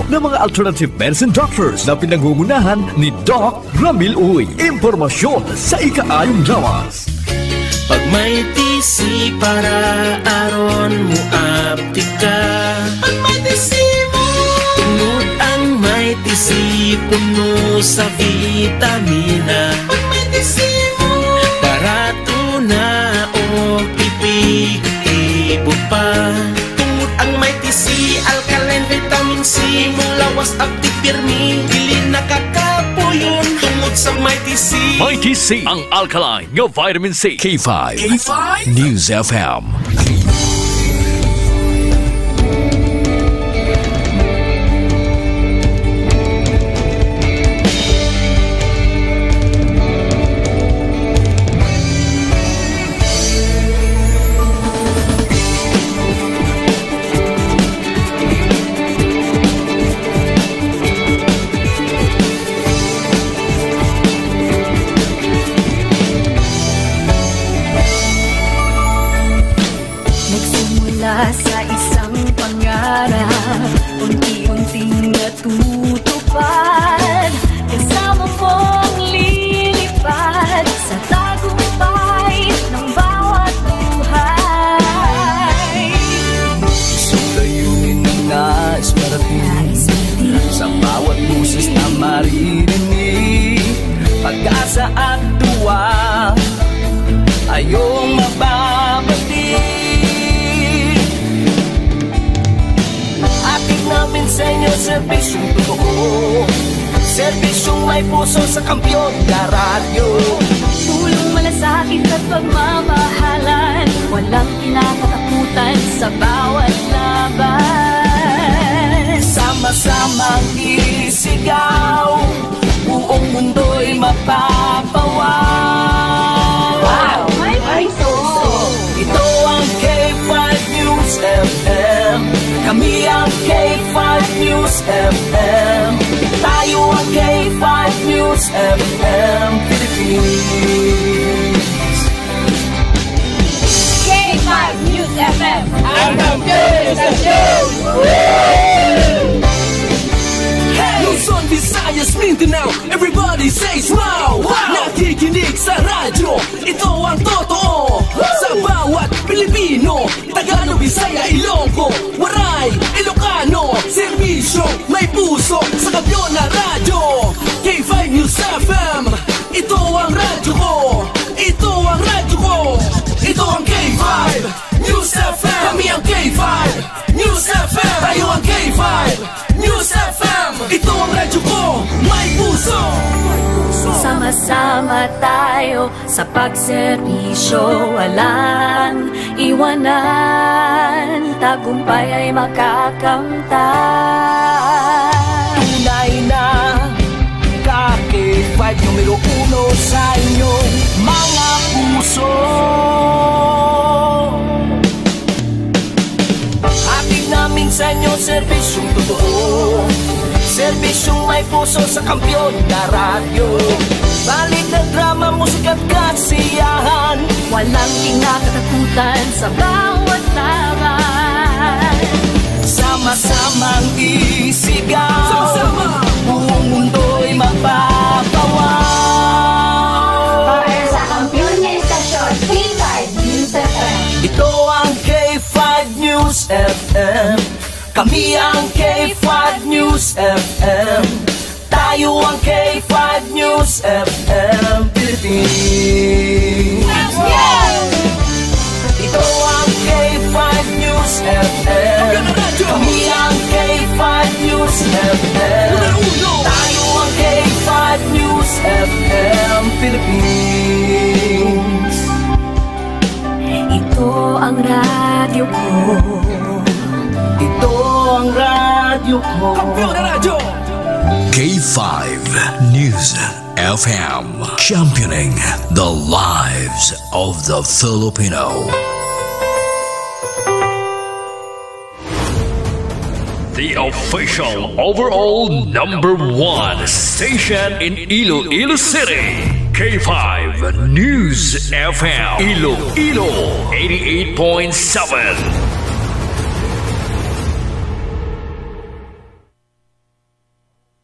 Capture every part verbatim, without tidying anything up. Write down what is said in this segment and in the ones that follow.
ng mga alternative medicine doctors na pinangungunahan ni Doc Ramil Uy. Impormasyon sa ikaayong lawas. Pag may T C para aron mo aptika. Pag may T C mo. Tungod ang may T C puno sa vitamina. Pag may T C mo. Barato na o epektibo pa. Tungod ang may T C, alkaline vitamin C, imong lawas aptik pirmi, dili nakakapuyon tungod sa may T C. May T C, ang alkaline nga vitamin C. K five. K five. News F M. Nagsimula sa isang pangarap, unti-unting natutupad. Kasama mong lilipad sa tagumpay ng bawat buhay. Isang layunin na nais marating. Nais marating. Sa bawat boses na maririnig, pag-asa at tuwa ay iyong mababati. Hatid namin sa inyo serbisyong totoo, serbisyong may puso sa Kampiyon na Radyo. Pulong malasakit at pagmamahalan, walang kinakatakutan sa bawat laban. Sama-samang isigaw, buong mundo'y mapapawaw. Wow! May puso! Ito ang K five News F M. Kami ang K five News F M. Tayo ang K five News F M Philippines. K five News F M, ang kampiyon sa show! Hey! Luzon, Visayas, Mindanao, everybody say wow! Wow! Nakikinig sa radyo, ito ang totoo. Sa bawat Pilipino, Tagalog, Bisaya, Ilonggo, Waray, Ilocano, serbisyo, may puso, sa Kampiyon na Radyo. K five News F M, ito ang radyo ko. Ito ang radyo ko. Ito ang K five News F M. Kami ang K five News F M. Tayo ang K five News F M. Ito ang radyo ko. May puso. Sama-sama tayo sa pagserbisyo, walang iwanan. Tagumpay ay makakamtan. Tunay na ka K five numero uno sa inyong mga puso. Hatid namin sa inyo serbisyong totoo, serbisyong may puso sa Kampiyon na Radyo. Balita, drama, musika at kasiyahan, walang kinakatakutan sa bawat laban. Sama-samang isigaw. Sama-sama. Buong mundo'y mapapawaw. Para sa kampiyon nga istasyon, K five News F M. Ito ang K five News F M. Kami ang K five News F M. Tayo ang K five News F M Philippines. Ito ang K five News F M. Kami ang K five News F M. Tayo ang K five News F M Philippines. Ito ang radyo ko. Ito ang radyo ko. Kampiyon na Radyo. K five News F M, championing the lives of the Filipino. The official overall number one station in Iloilo City, K five News F M, Iloilo, eighty-eight point seven.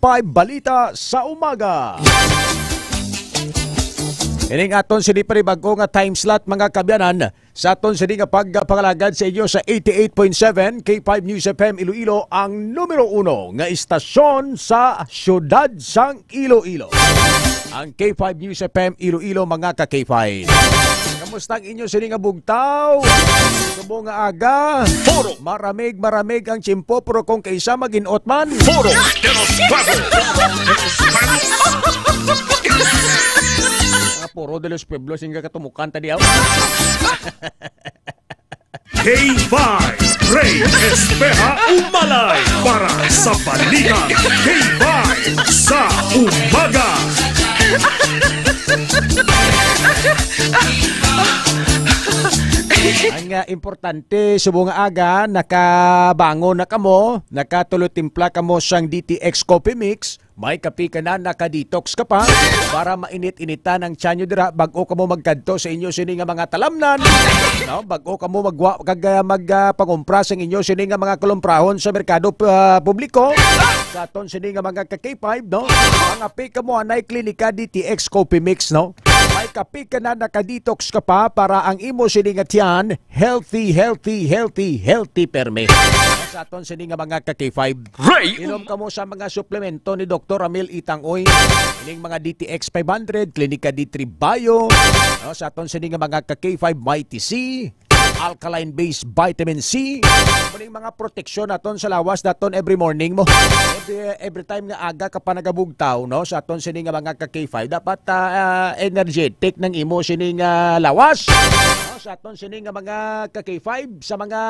five Balita sa Umaga. Ining aton sini panibag-o nga time slot, mga kaabyanan, sa aton sini nga pagpangalagad sa inyo sa eighty-eight point seven K five News F M Iloilo, ang numero uno nga istasyon sa siyudad sang Iloilo. Ang K five News F M Iloilo, mga ka-K five. Kamusta ang inyo sini nga bugtaw? Subong nga aga. Puro. Maramig, maramig ang tiyempo, pero kung kaisa maginot man. Puro de los Pueblos. Ah, puro de los Pueblos, yung kakatumukan ta di, aw. K five, Rey Espeha Umalay para sa Balitang K five sa Umaga. Ang, ah, importante, subong nga aga, nakabangon na kamo, nakatulo timpla kamo sang D T X Coffee Mix, may kape ka na, naka-detox ka pa, para mainit-initan ang tiyan nyo dira, bag-o kamo magkadto sa inyo sini nga mga talamnan, no? Bag-o kamo magwa-, kag, ah, mag, ah, pangumpra sa inyo sini nga mga kalumprahon sa merkado, ah, publiko. Sa aton sini nga mga ka-K five, no? Mangape kamo anay Klinika D T X Coffee Mix, no? May kape ka na, naka-detox ka pa, para ang imo sini nga tiyan healthy, healthy, healthy, healthy permi. Sa aton sini nga mga ka-K five, Ray, inom kamo sa mga suplemento ni Doktor Ramil Itang Uy. Ining mga D T X five hundred, Klinika D three Bio, no, sa aton sini nga mga ka-K five, Mighty C, alkaline-based vitamin C. Mao ning mga proteksyon naton sa lawas naton every morning mo. Every, every time nga aga ka pa nagabugtaw, no, sa aton sini nga mga ka-K five, dapat, ah, energetic nang imo sini nga lawas. No, sa aton sini nga mga ka-K five, sa mga,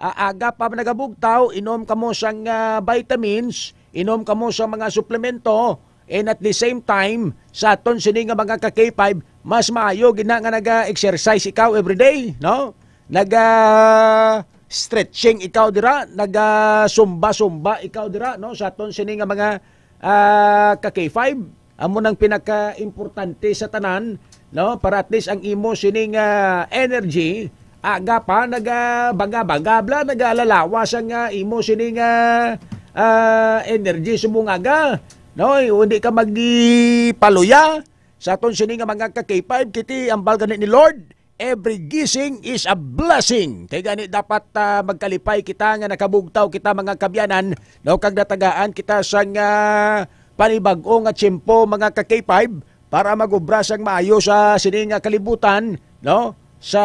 ah, aga pa nagabugtaw, inom kamo sang, ah, vitamins, inom kamo sa mga suplemento, and at the same time, sa aton sini nga mga ka-K five, mas maayo gid na nga naga-exercise ikaw everyday, no? Naga-stretching ikaw dira, naga-zumba-zumba ikaw dira, no? Sa aton sini nga mga, ah, ka-K five, amo nang pinaka-importante sa tanan, no? Para at least ang imo sining, ah, energy, aga pa, nagabaga-baga bla, nagalalawas ang, ah, imo sining, ah, ah, energy subong aga, no? Hindi ka magpaluya sa aton sini nga mga ka K five, kiti ang balga ni Lord. Every gising is a blessing. Kay gani dapat, ah, magkalipay kita nga nakabugtaw kita, mga kabyanan, no? Kag natagaan kita sang, ah, panibag-o nga tiyempo, mga ka K five, para magubra sang maayo sa sini nga kalibutan, no? Sa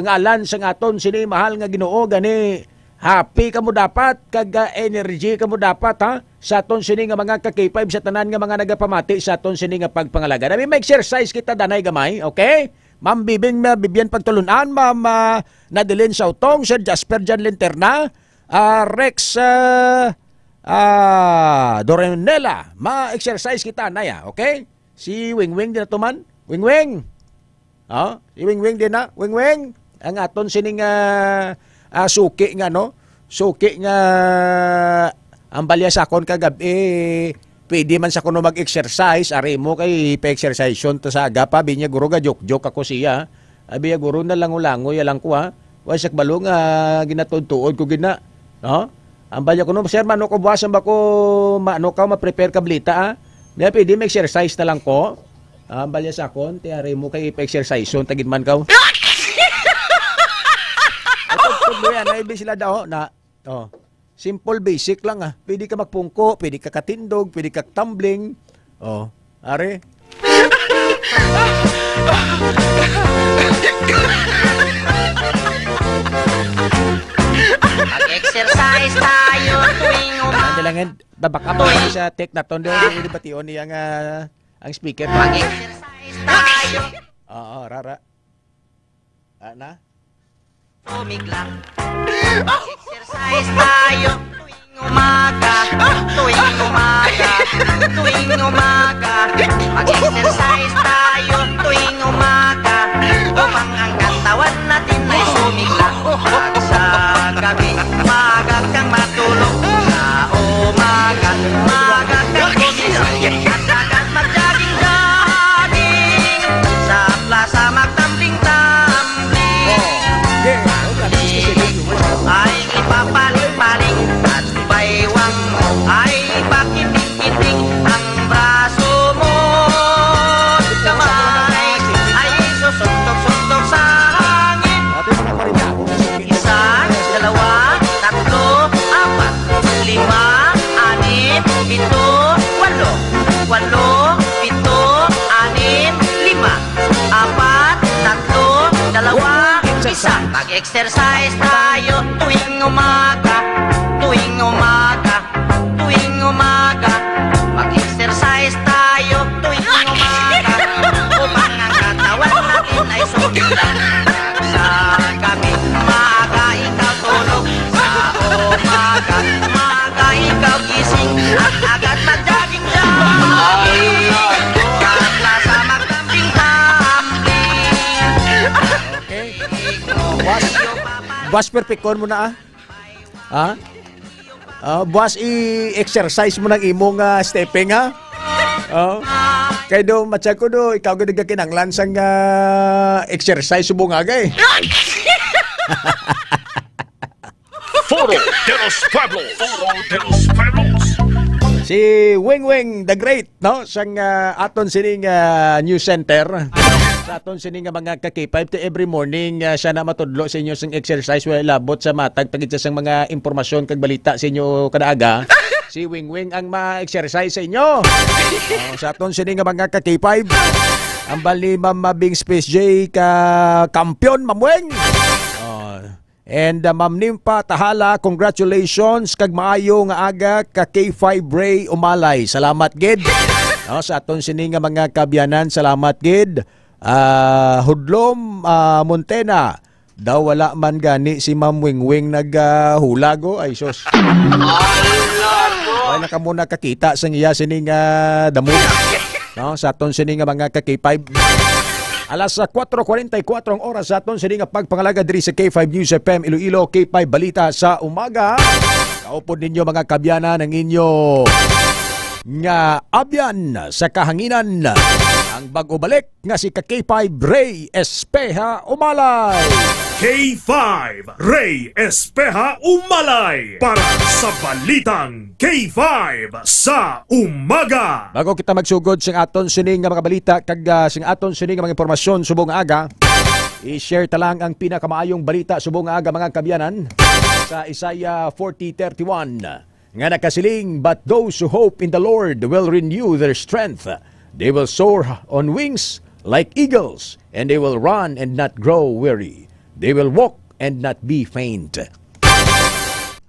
ngalan sang aton sini mahal nga Ginoo, gani happy kamo dapat, kag, ah, energy kamo dapat, ha, sa aton sini nga mga ka K five, sa tanan nga mga nagapamati sa aton sini nga pagpangalaga. Nami, mag-exercise kita danay gamay, okay? Ma'am Bibing, ma-, Bibian Pagtulun-an, Ma'am, ah, Nadeline Sautong, Sir Jasper Jan Linterna, ah, Rex, ah, ah, Dorenela, ma-exercise kita, naya, okay? Si Wingwing din na to man. Wingwing! Oh, si Wingwing din na. Wingwing! Ang aton sining, ah, ah, suki nga, no? Suki nga, ang balya sa akon kagabi, pwede man sa kuno mag-exercise, ari mo kay pa-exercise ta sa aga pa, binya guro ga joke-joke ako siya. Abi ya guro na langoy-langoy lang ko, ha. Wa siya kabalo nga ginatuod-tuod ko gid na. No? Ang balya ko, no, sir, mano ko buwas, ang bako, mano ka, ma-prepare ka balita, ah. Niya, pwede may exercise na lang ko. Ah, ang balya sa akon, tiyari mo kay ipa-exercise, so, tagid man ka. Ito, tuloy, ano, ibig sila daw, na, oh, simple, basic lang, ah. Pwede ka magpungko, pwede ka katindog, pwede ka tumbling. Oh, are. Mag-exercise tayo tuwing umaga. Ano lang yan? Babak up ako sa tech na to. Hindi, hindi bation niya nga ang speaker. Mag-exercise tayo. Oo, rara. Ah, na? Tumigla. Mag-exercise tayo tuwing umaga. Tuwing umaga. Tuwing umaga. Mag-exercise tayo tuwing umaga. Upang ang katawan natin ay sumigla. At sa gabi, maaga kang matulog. Sa umaga, maaga kang gumising. At agad mag-jogging-jogging. Sa plaza, magtambling-tambling. Oh, yeah. Oh, grabe, sixty seconds, viewers. Ay ipapaling-paling at baywang mo. Ay ipakiting-kiting ang braso mo. Kamay ay isusuntok-suntok sa hangin. Isa, dalawa, tatlo, apat, lima, anim, pito, walo. Walo, pito, anim, lima, apat, tatlo, dalawa, isa. Mag-exercise tayo tuwing umaga, tuwing umaga, tuwing umaga. Mag-exercise tayo tuwing umaga, upang ang katawan natin ay sumigla. Sa gabi, maaga ikaw tulog. Sa umaga, maaga ikaw gising. At agad mag-jogging-jogging. Sa plaza, magtambling-tambling. Okay. Boss, boss, perfecton mo na, ah. Ha? Ah, buwas i-exercise mo ng imong, ah, stepping, ha? Oh. Kay do, matsyag ko do, ikaw gid nagkinanglan sang, ah, exercise subong aga, eh. Foro de los Pueblos. Foro de los Pueblos. Si Wing Wing the Great, no, sang, ah, aton sining, ah, news center. Sa aton sining nga mga ka-K five, to every morning, ah, siya na matudlo sa inyo sang exercise, wala labot sa matag pa gid siya sang mga impormasyon kag balita sa inyo kada aga. Si Wing Wing ang ma-exercise sa inyo. Oh, sa aton sining nga mga ka-K five, ang bali, Ma'am Mabing Space J ka kampiyon, Ma'am Wing. Oh, And, uh, Ma'am Nympha Tahala, congratulations kag maayo nga aga ka K five Ray Umalay. Salamat gid. No, sa aton sini nga mga kabyanan, salamat gid. Ah, Hudlom, ah, Montena. Daw wala man gani si Ma'am Wingwing nag, ah, hulag, oh. Ay, sus. Wala na ka muna kakita sa iya sini nga damo. No, sa aton sini nga mga ka-K five. Alas, ah, kuwatro kuwarenta y kuwatro ang oras sa aton sini nga pagpangalaga diri sa K five News F M Iloilo, K five Balita sa Umaga. Kaupod ninyo, mga kabyanan, ang inyo nga abyan sa kahanginan. Ang bag-o balik nga si ka K five Ray Espeha Umalay. K five Ray Espeha Umalay para sa Balitang K five sa Umaga. Bago kita magsugod sing aton sini nga mga balita kag, ah, sing aton sini nga mga impormasyon subong nga aga, i-share ta lang ang pinakamaayong balita subong nga aga, mga kabyanan, sa Isaiah forty thirty-one, nga nakasiling, "But those who hope in the Lord will renew their strength. They will soar on wings like eagles, and they will run and not grow weary. They will walk and not be faint."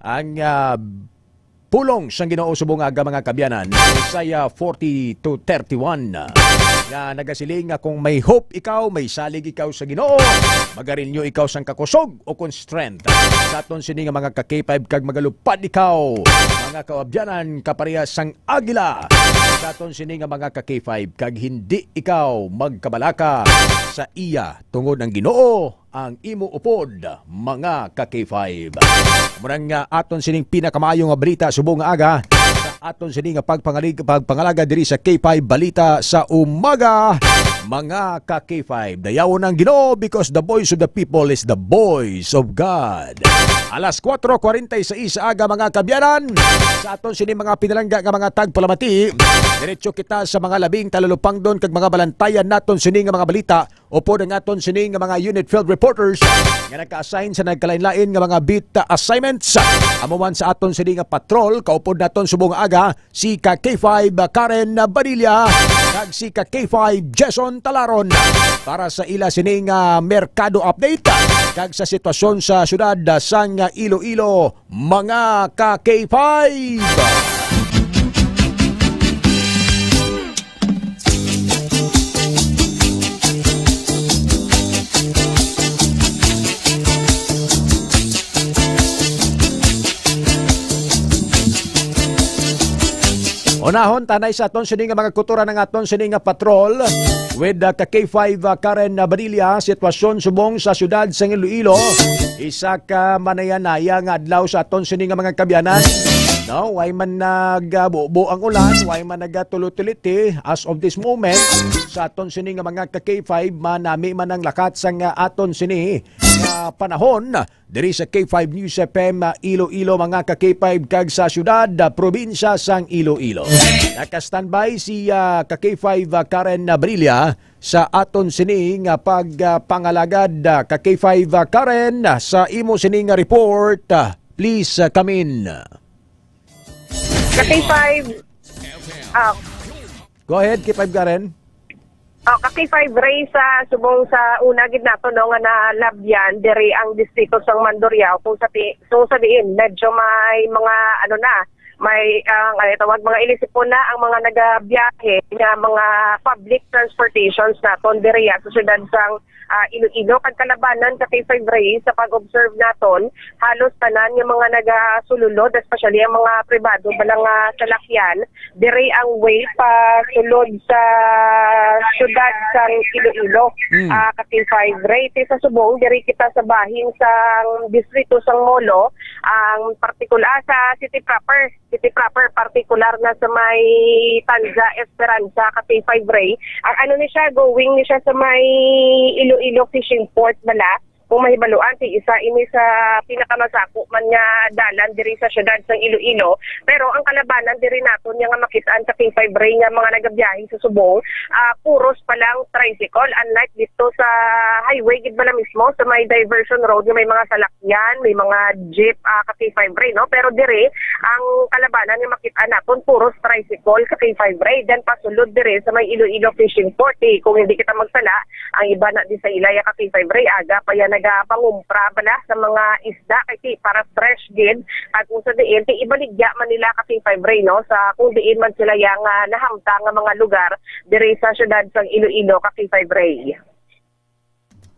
Ang, ah, pulong sang Ginoo subong nga aga, mga kabyanan, Isaiah forty-two thirty-one, nga nagasiling nga kung may hope ikaw, may salig ikaw sa Ginoo, magarinyo ikaw sang kakusog o kon strength. Sa aton sini nga mga ka K five kag magalupad ikaw, mga kaabyanan, kaparehas sang agila. Sa aton sini nga mga ka K five kag hindi ikaw magkabalaka sa iya, tungod ang Ginoo ang imo upod, mga ka K five. Murang nga aton sining pinakamayo nga balita subong nga aga sa aton sini nga pagpangalig-, pagpangalaga diri sa K five Balita sa Umaga, mga ka K five. Dayawon ang Ginoo, because the voice of the people is the voice of God. Alas kuwatro kwarenta y seis sa aga, mga kabyanan, sa aton sini mga pinalangga nga mga tagpalamati, diretso kita sa mga labing talulupangdon kag mga balantayan naton sini nga mga balita. Upod ang aton sini nga mga unit field reporters nga nagka-assign sa nagkalain-lain nga mga beat assignments. Amo man sa aton sini nga patrol, kaupod naton subong nga aga si ka K five Karen Badilla kag si ka K five Jason Talaron para sa ila sini nga merkado update kag sa sitwasyon sa siyudad sang Iloilo, mga ka K five. Unahon tanay sa aton sini nga mga kutoran ang aton sini nga patrol with, uh, ka K five, uh, Karen Badilla. Sitwasyon subong sa siyudad sang Iloilo, isa ka manayanaya nga adlaw sa aton sini nga mga kabyanan. No, way man nagabubo ang ulan, way man nagatulutuliti as of this moment sa aton sini nga mga ka K five, manami man ang lakat sang, ah, aton sini nga panahon diri sa K five News F M, ah, Iloilo, mga ka K five, kag sa siyudad, ah, probinsya sang Iloilo. Naka-standby si, ah, ka K five, ah, Karen Abrilla sa aton sini nga pag, ah, pangalagad, ah, ka K five, ah, Karen, ah, sa imo sini nga report, ah, please, ah, come in. Ka K five, ah, Go ahead, K five Karen. Oh, ka K five Ray, sa subong sa una gid nato, no, nga nalabyan diri ang distrito sang Mandurriao, kung sa ti-, kung sa diin medyo may mga, ano na, may, ang, ano tawag, mga ilisipon na ang mga nagabiyahe nga mga public transportations naton diri, ah, sa siyudad sang, ah, Iloilo. Kag kalabanan, ka K five Ray, sa pag-observe naton, halos tanan nga mga nagasululod, especially ang mga pribado bala nga salakyan, diri ang way pa sulod sa siyudad sang Iloilo. Mm. Ah, ka K five Ray, sa subong, diri kita sa bahin sang distrito sang Molo, ang partikular, ah, sa city proper, city proper, partikular na sa may Tanza Esperanza, ka K five Ray. Ang ano ni siya, going ni siya sa may Iloilo Fishing Port bala. Kung mahibaluan, ti isa ini sa pinakamasako man nga dalan diri sa siyudad sang Iloilo. Pero ang kalabanan diri naton nga makit-an sa K five Ray nga mga nagabiyahe sa subong, ah, puros pa lang tricycle, unlike dito sa highway gid bala mismo, sa may diversion road nga may mga salakyan, may mga jeep, ah, ka K five Ray, no? Pero diri, ang kalabanan nga makit-an naton, puros tricycle, ka K five Ray. Then pasulod diri sa may Iloilo Fishing Port, eh, kung hindi kita magsala, ang iba na di sa ila, ya ka K five Ray, aga pa yan nagapangumpra bala sa mga isda, kay ti para fresh gid. At kung sa diin, ti ibaligya man nila, ka K five Ray, no, sa kung diin man sila yang, ah, nahamtang nga mga lugar diri sa siyudad sang Iloilo, ka K five Ray.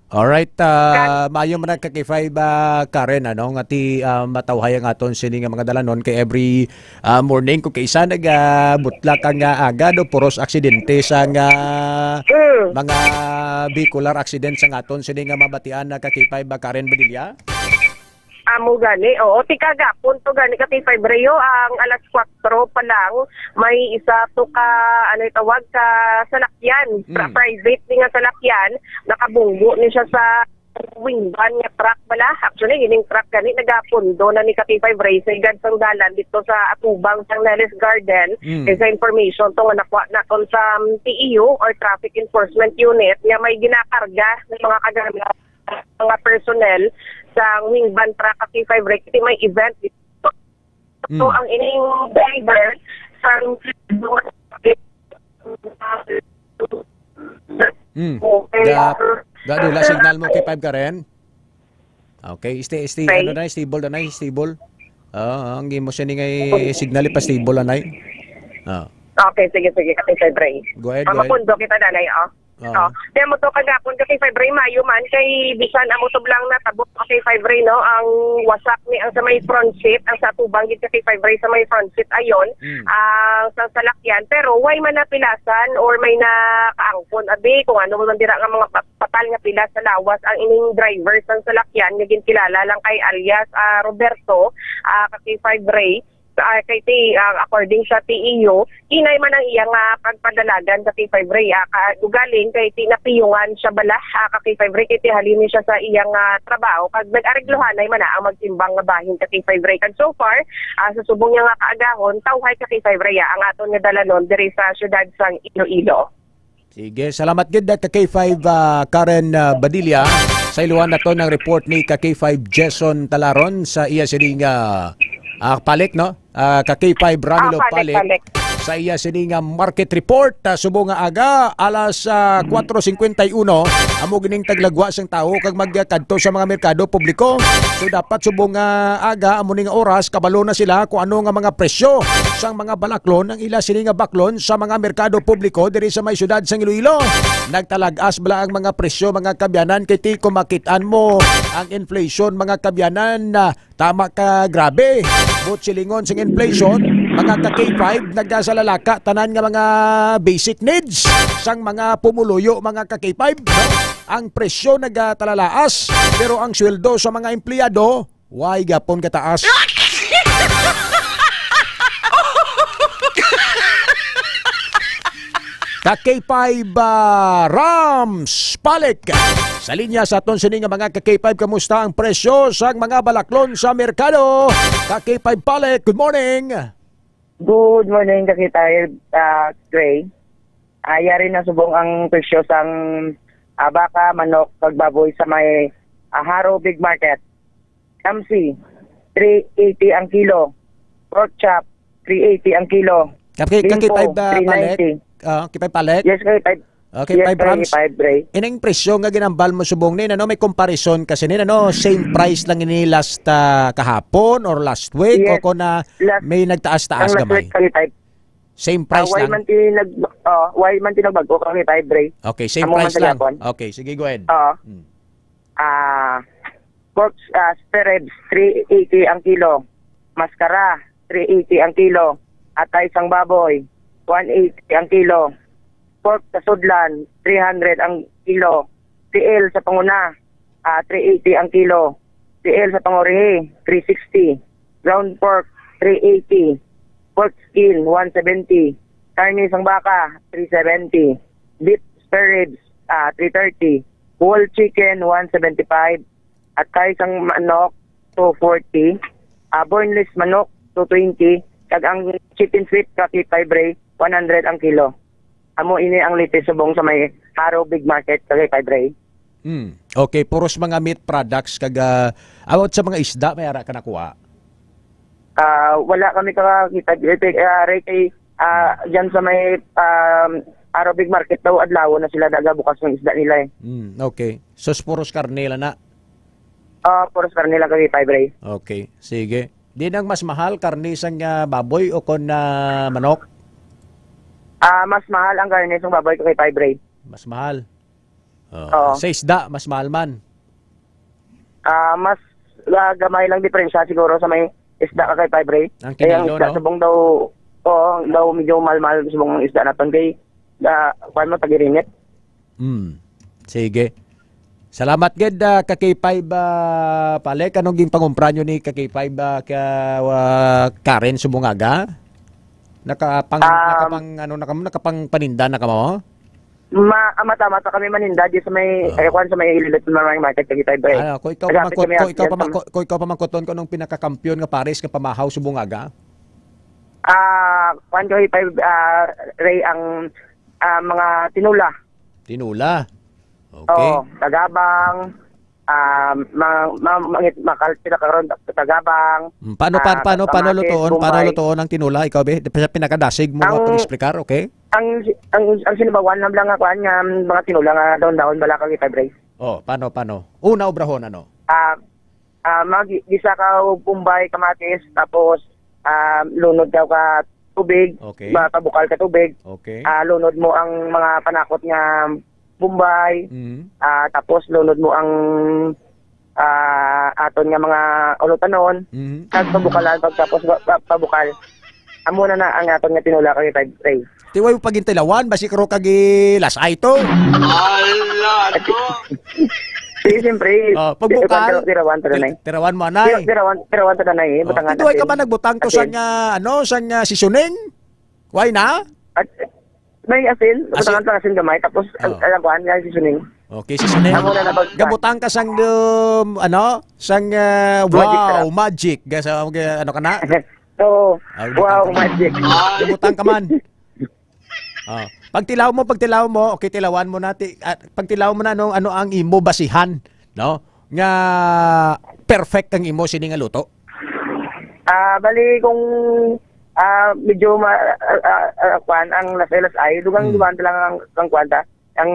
Alright, ah, Kag- maayo man ang ka K five, ah, Karen, ano, nga ti, ah, matawhay ang aton sini nga mga dalanon kay every ah, morning, kung kaisa nagabutlak ang, ah, aga, do, puros aksidente sa nga Mm. mga vehicular accidents ang aton sini nga mabatian na ka K five, ah, Karen Badilla? Amo gani, oo. Ti kagapon to gani ka K five Rayo, ang alas kuwatro pa lang, may isa to ka, ano itawag, ka salakyan, pri-, Mm. private ni nga salakyan, nakabunggo ni siya sa wing van nga truck bala. Actually, ining truck gani nagapundo na ni ka K five Ray sa higad sang dalan dito sa atubang sang Nelis Garden. Mm. Kay sa information to nga nakuha naton sa, um, T E U or Traffic Enforcement Unit nga may ginakarga ng mga kagamit mga personnel sa wing van truck ka K five Ray, kasi may event. So, Mm. ang ining driver sa Mm. Ga, ga, dula signal mo, K five Karen? Okay, sti-, sti-, Okay. ano na, stable na, na, stable. Oo, ang imo siya ni ngay signal pa stable na, nay. Ah. Okay, sige, sige, ka K five Ray. Go ahead, go ahead. Mapundo kita, nanay, oh. Oo. Oh, kaya mo to kagapon ka K five Ray, mayo man kay bisan amo to lang natabok ka K five Ray, no, ang wasak ni ang sa may front seat, ang sa atubang gid ka K five Ray sa may front seat ayon, Mm. ang sa salakyan, pero way man napilasan or may nakaangkon abi kung ano man dira nga mga pa-, patal nga pilas sa lawas ang ining driver sang salakyan nga ginkilala lang kay alias, ah, Roberto, ah, ka K five Ray. Ah, kay ti, ah, according sa T E U, hinay man ang iya nga pagpadalagan sa K five Ray, ah, ka, ugaling kay ti napiyungan siya bala, ah, ka K five Ray, kay ti halin ni siya sa iyang, ah, trabaho, kag nag-areglohanay man na ang magtimbang nga bahin ka K five Ray. Kag so far, ah, sa subong niya nga kaagahon, tawhay ka K five Ray, ah, ang aton nga dalanon diri sa siyudad sang Iloilo. Sige, salamat gid, ka K five, ah, Karen, ah, Badilla. Sa iluhan nato ng report ni ka K five Jason Talaron sa iya sining, ah, ah, Palik, no? Ah, ka K five Ramilo Ah, Palik, Palik Palik. Sa iya sining, ah, market report, ah, subong nga aga, alas, ah, kuwatro singkwenta y uno, amo gining taglagwa sang tawo kag magkadto sa mga merkado publiko. So, dapat subong nga aga, amo ni nga oras, kabalo na sila kung ano nga mga presyo sang mga balaklon ang ila sini nga baklon sa mga merkado publiko diri sa may siyudad sang Iloilo. Nagtalag-as bala ang mga presyo, mga kabyanan, kay ti kung makit-an mo ang inflation, mga kabyanan, na tama ka grabe. But silingon sing inflation, mga ka K five, nagasalalaka tanan nga mga basic needs sang mga pumuluyo, mga ka K five, no? Ang presyo nagatalalaas, pero ang sweldo sa mga empleyado, way gapon kataas. Ka K five, ah, Rams Palik. Sa linya sa aton sini nga mga ka K five, kamusta ang presyo sa mga balaklon sa merkado? Ka K five Palik, good morning. Good morning, ka K five, ah, Gray. Ah, yari na subong ang presyo sang, ah, baka, manok, kag baboy sa may, ah, Jaro Big Market. Kamsi, three eighty ang kilo. Pork chop, three eighty ang kilo. Kap-, kay, ka K five, Bimpo, ah, Palik? three ninety. Ah, K five Palik? Yes, ka K five. Okay, Yes, five Rams. K five, Ray. Ining presyo nga ginambal mo subong ni, ano, may comparison kasi ni, ano, same price lang ini last, ah, kahapon or last week Yes. o kung na Last, may nagtaas-taas ang last gamay? week, ka K five. Same Ah, price way lang? man ti nag-, oh, way man ti nagbag-o, ka K five, Ray. Okay, same Amo man price sa lang. Japon. Okay, sige, go ahead. Oo. Hmm. Ah, pork, ah, spare ribs, three eighty ang kilo. Maskara, three eighty ang kilo. Atay sang baboy, one eighty ang kilo. Pork kasudlan, three hundred ang kilo. Tiil sa panguna, ah, three eighty ang kilo. Tiil sa pangurihi, three sixty. Ground pork, three eighty. Pork skin, one seventy. Karne sang baka, three seventy. Beef spare ribs, ah, three thirty. Whole chicken, one seventy-five. Atay sang manok, two forty. Ah, boneless manok, two twenty. Kag ang chicken feet, ka K five, Ray, one hundred ang kilo. Amo ini ang latest subong sa may Jaro Big Market, ka K five, Ray. Hmm. Okay, puros mga meat products kag, ah, about sa mga isda, may ara ka nakuha? Ah, wala kami ka K five, ah, Ray, kay, ah, dyan sa may, um, Jaro Big Market daw, adlaw na sila nagabukas ng isda nila eh. Hmm, okay. So, puros karne lang na? Ah, puros karne lang, ka K five, Ray. Okay, sige. Di nang mas mahal karne sang, ah, baboy o kon, ah, manok? Ah, mas mahal ang karne sang baboy, ka K five, Ray. Mas mahal. Oh. Oo. Sa isda, mas mahal man. Ah, mas, ah, gamay lang diferensya siguro sa may isda, ka K five, Ray. Ang Kaya ang kilo, isda no? subong daw, oo, daw medyo mahal-mahal subong ang isda naton kay, ah, kuwan mo, tagirinit. Hmm. Sige. Salamat gid, ah, ka K five, ah, Palek. Anong ginpangumpra nyo ni ka K five, ah, ka, ah, Karen Sumungaga? Nakapang, Um, nakapang, ano, nakam-, nakapang paninda na kamo? Ma-, ah, mata-mata kami maninda di sa may, Ah. eh, kuwan sa may Ililit Marang Market, Cavite, bre. Ano, kung ikaw Nagapit pamangkot-, kami kung ikaw after pamangko-, kung ikaw pamangkoton ko nung pinakakampiyon nga pares nga pamahaw Sumungaga? Ah, kuwan, Cavite, ah, Ray, ang, ah, mga tinula. Tinula. Okay. Oo, tagabang, ah, ma-, ma-, mangit-, makal-, sila karon, tagabang, Mm, paano, pa-, ah, paano, paano kamatis, lutoon? Paano bombay. Lutoon ang tinula? Ikaw, be, sa pinakadasig mo Ang nga pag-explicar, okay? Ang, ang, ang sinibawan lang, lang nga kuan nga mga tinula nga daon-daon bala ka kita, Bray. Oh, paano, paano? Una, obrahon, ano? Ah, ah, mag-, gisa ka og bombay, kamatis, tapos, ah, lunod daw ka tubig, Okay. ma-, pabukal ka tubig. Okay. Ah, lunod mo ang mga panakot nga bombay, Mhm. ah, tapos lunod mo ang, ah, aton nga mga ulutanon. Mhm. Kag pabukalan, pagtapos ba, pa-, pabukal. Amo na na ang aton nga tinula kay Tay Ray. Tiway mo pagintilawan, basi karo kag ilasay to. Ala, to. Sige, siyempre. Oh, pagbukal, Tirawan, tirawan, tirawan, ti-, tirawan mo, anay. Tira-, tirawan, tirawan, tirawan, eh. Oh, butangan tiduay ka natin. Ba nagbutang to Asin. Sang, ah, ano, sang, ah, seasoning? Why na? At may asin, Asin. Butangan pang asin gamay, tapos, Oh. Ang, ang kuhaan nga, seasoning. Okay, seasoning. Amo na na pag- Gabutang ka sang, um, ano? Sang, ah, Magic wow, sarap. Magic. Ga-, sa, ga-, ano ka na? Oo. Ah, Wow, gabutang ka man. Magic. Gabutang ka man. Oh. Pagtilaw mo, pagtilaw mo, okay, tilawan mo na, ti-, ah, pagtilaw mo na, ano, ano ang imo basihan, no? Nga perfect ang imo sini nga luto? Ah, bali kung, ah, medyo ma-, ah, ah, ah, kwan, ang lasay-lasay, dugang Mm. dugang lang ang, ang kwan ta, ang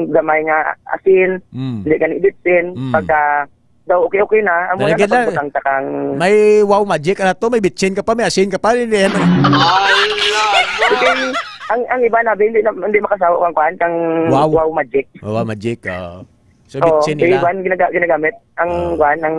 gamay nga asin, Mm. Hindi gani bitsin, Mm. pagka daw okay-okay na, ang muna Talaga na lang. Pagbutang ta kang May wow magic, ano to? May bitsin ka pa, may asin ka pa, hindi yan. Ala, Okay, ang, ang iba na, hindi na, hindi makasawa kang kwan, kang Wow. Wow magic. Wow magic, oo. So, Oo, bitsin yung nila. Iban ginaga-, ginagamit ang Oo. Kwan, ang,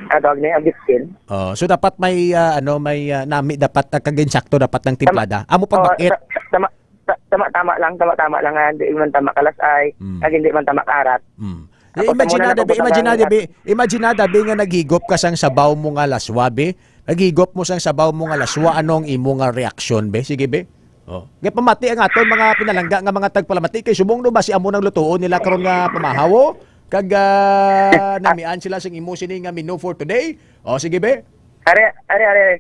ang tawag niya, ang bitsin. Oo. So, dapat may, ah, ano, may, ah, nami, dapat, ah, kag insakto dapat ng Tama. Timplada. Amo pag Oo, bakit? ta-, tama, ta-, tama, tama lang, tama, tama lang nga, hindi man tama kalasay, Mm. kag hindi man tama karat. Mm. Tapos, Imagine amo na na, na be, pagbutang imagine na, ang be, imagine na, be, nga naghigop ka sang sabaw mo nga laswa, be. Naghigop mo sang sabaw mo nga laswa, ano ang imo nga reaksyon, be? Sige, be. Oh. Nga pamati ang aton mga pinalangga nga mga tagpalamati kay subong no ba si amo nang lutuon nila karon nga pamahaw, oh? Kag, ah, namian sila sing imo sini nga menu for today. Oh, sige, be. Are, are, are, are.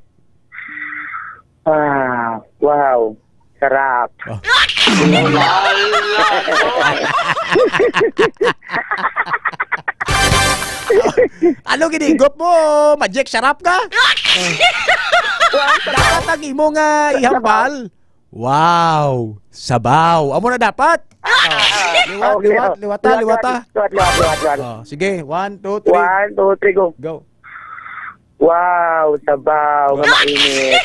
Ah, wow. Sarap. Oh. Ano ginigop mo? Magic sarap ka? Dapat ang imo nga ihambal. Wow! Sabaw! Amo na dapat? Ah, ah, ah. Liwat, Okay, liwat, oh. Liwata, Liwat, liwata. Liwat, liwat, liwat, liwat. Oh, sige, one, two, three. One, two, three, go. Go. Wow, sabaw nga mainit.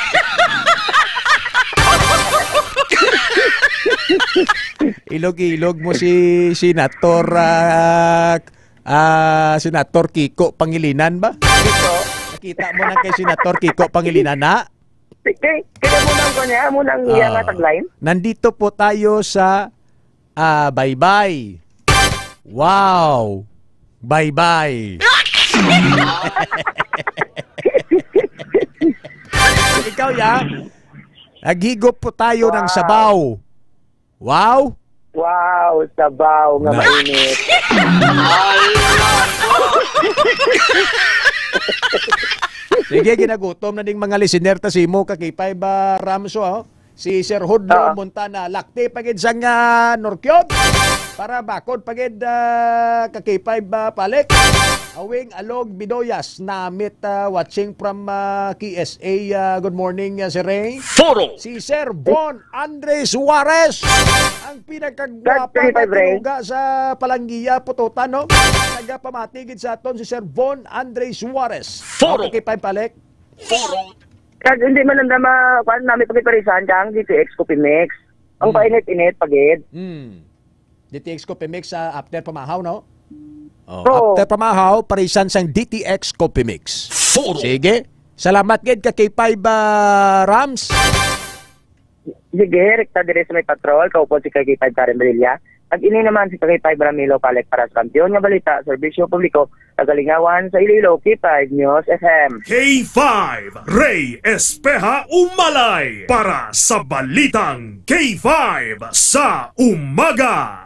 Ilog-ilog mo si Senator, ah, ah, Senator Kiko Pangilinan ba? Kiko. Nakita mo na kay Senator Kiko Pangilinan, ha? Kay, kaya mo nang kanya, mo nang iya nga Ah, tagline? Nandito po tayo sa, ah, Baybay. Wow! Baybay. Ikaw, ya? Naghigop po tayo ng Wow. Sabaw. Wow! Wow, sabaw nga Na- mainit. Sige, ginagutom na ding mga listener ta si mo, ka K five, ah, Ramso, oh. Si Sir Hudlo Oo. Montana, lakti pa gid sang, ah, Norcube. Para bakod pa gid, ah, ka K five, ah, Palek. Awing Alog Bidoyas, namit, ah, watching from, ah, K S A. Ah, good morning, ah, Sir Ray. Foro. Si Sir Bon Andre Suarez, ang pinakagwapa Glad to be nga back, Ray. Tinuga sa Palanggiya, Pututan, no? Nagapamati gid sa aton si Sir Bon Andre Suarez. Foro. Okay, K five Palek. Foro. Kag hindi man lang ma-, kuwan, nami pagiparisan kang D T X Coffee Mix. Ang Hmm. painit-init, pagid. Hmm. D T X Coffee Mix sa after pamahaw, no? Oh, Oo. After pamahaw, parisan sang D T X Coffee Mix. Foro. Sige. Salamat gid ka K five, ah, Rams. Sige, rekta diri sa may patrol, kaupod si K five Karen Brilla. Kag ini naman si K five Ramilo Palek para sa Kampiyon nga Balita, Serbisyo Publiko, kagalingawan sa Iloilo, K five News F M. K five, Ray Espeha Umalay para sa Balitang K five sa Umaga.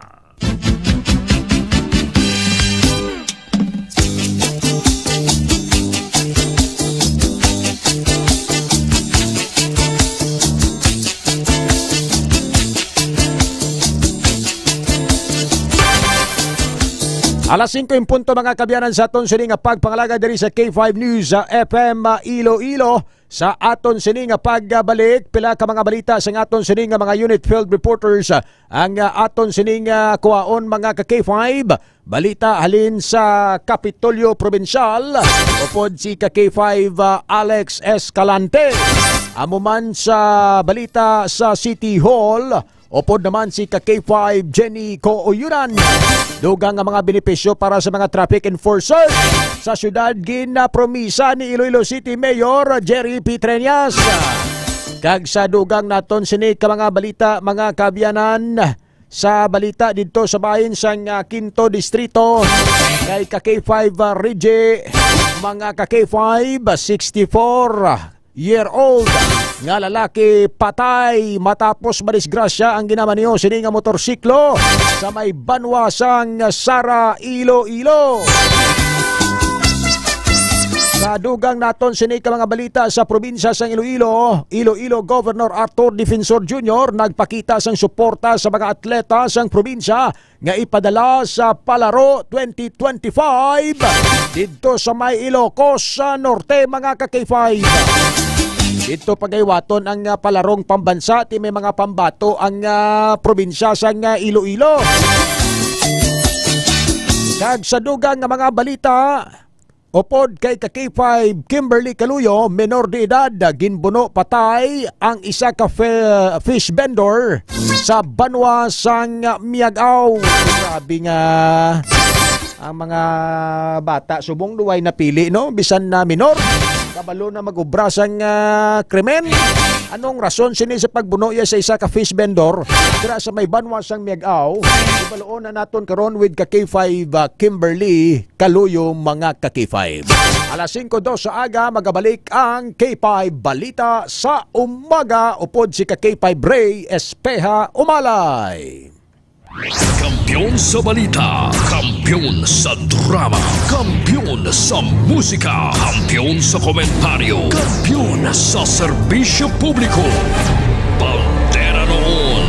Alas singko in punto, mga kaabyanan, sa aton sini nga pagpangalaga diri sa K five News, ah, F M, ah, Iloilo. Sa aton sini nga pagbalik, pila ka mga balita sa aton sini nga mga unit field reporters, ah, ang, ah, aton sini nga kuhaon, mga ka K five. Balita halin sa Kapitolyo Probinsyal, upod si ka K five, ah, Alex Escalante. Amo man sa balita sa City Hall, upod naman si ka K five Jenny Cooyunan. Dugang nga mga benepisyo para sa mga traffic enforcer sa syudad, ginapromisa ni Iloilo City Mayor Jerry P. Treñas. Kag sa dugang naton sini ka mga balita, mga kaabyanan, sa balita didto sa bahin sang, ah, Quinto Distrito, kay ka K five, ah, Reggie, mga ka K five, sixty-four year old nga lalaki patay matapos madisgrasya ang ginamaneho sini nga motorsiklo sa may banwa sang Sara, Iloilo. Sa dugang naton sini ka mga balita sa probinsya sang Iloilo, Iloilo Governor Arthur Defensor Junior nagpakita sang suporta sa mga atleta sang probinsya nga ipadala sa Palaro twenty twenty-five didto sa may Ilocos sa Norte, mga ka K five. Didto pagaywaton ang, ah, palarong pambansa, ti may mga pambato ang, ah, probinsya sang, ah, Iloilo. Kag sa dugang nga mga balita, upod kay ka K five Kimberly Caluyo, menor de edad, ginbuno patay ang isa ka fi-, fish vendor sa banwa sang Miag-ao. Grabe nga ang mga bata, subong duway napili, no? Bisan na minor, kabalo na mag-obra sang, ah, krimen. Anong rason sini sa pagbuno iya sa isa ka fish vendor dira sa may banwa sang Miag-ao? Ibaloon na naton karon with ka K five, ah, Kimberly Kaluyo, mga ka K five. Alas singko dos sa aga, magabalik ang K five Balita sa Umaga upod si ka K five Ray Espeha Umalay. Kampiyon sa balita, kampiyon sa drama, kampiyon sa musika, kampiyon sa komentaryo, kampiyon sa serbisyo publiko. Bandera noon,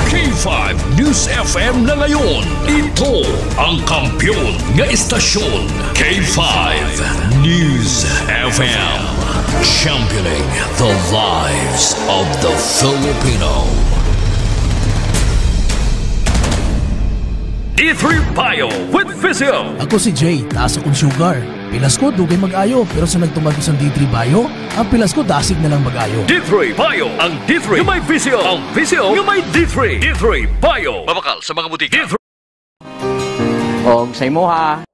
K five News F M na ngayon. Ito ang kampiyon nga istasyon, K five News F M. Championing the lives of the Filipino. D three Bio with Physio. Ako si Jay, taas akong sugar. Pilas ko, dugay mag-ayo, pero sa nagtumag ko sa D three Bio, ang pilas ko dasig na lang mag-ayo. D three Bio, ang D three nga may Physio, ang Physio nga may D three. D three Bio. Mabakal sa mga butika. D three Og sa imuha.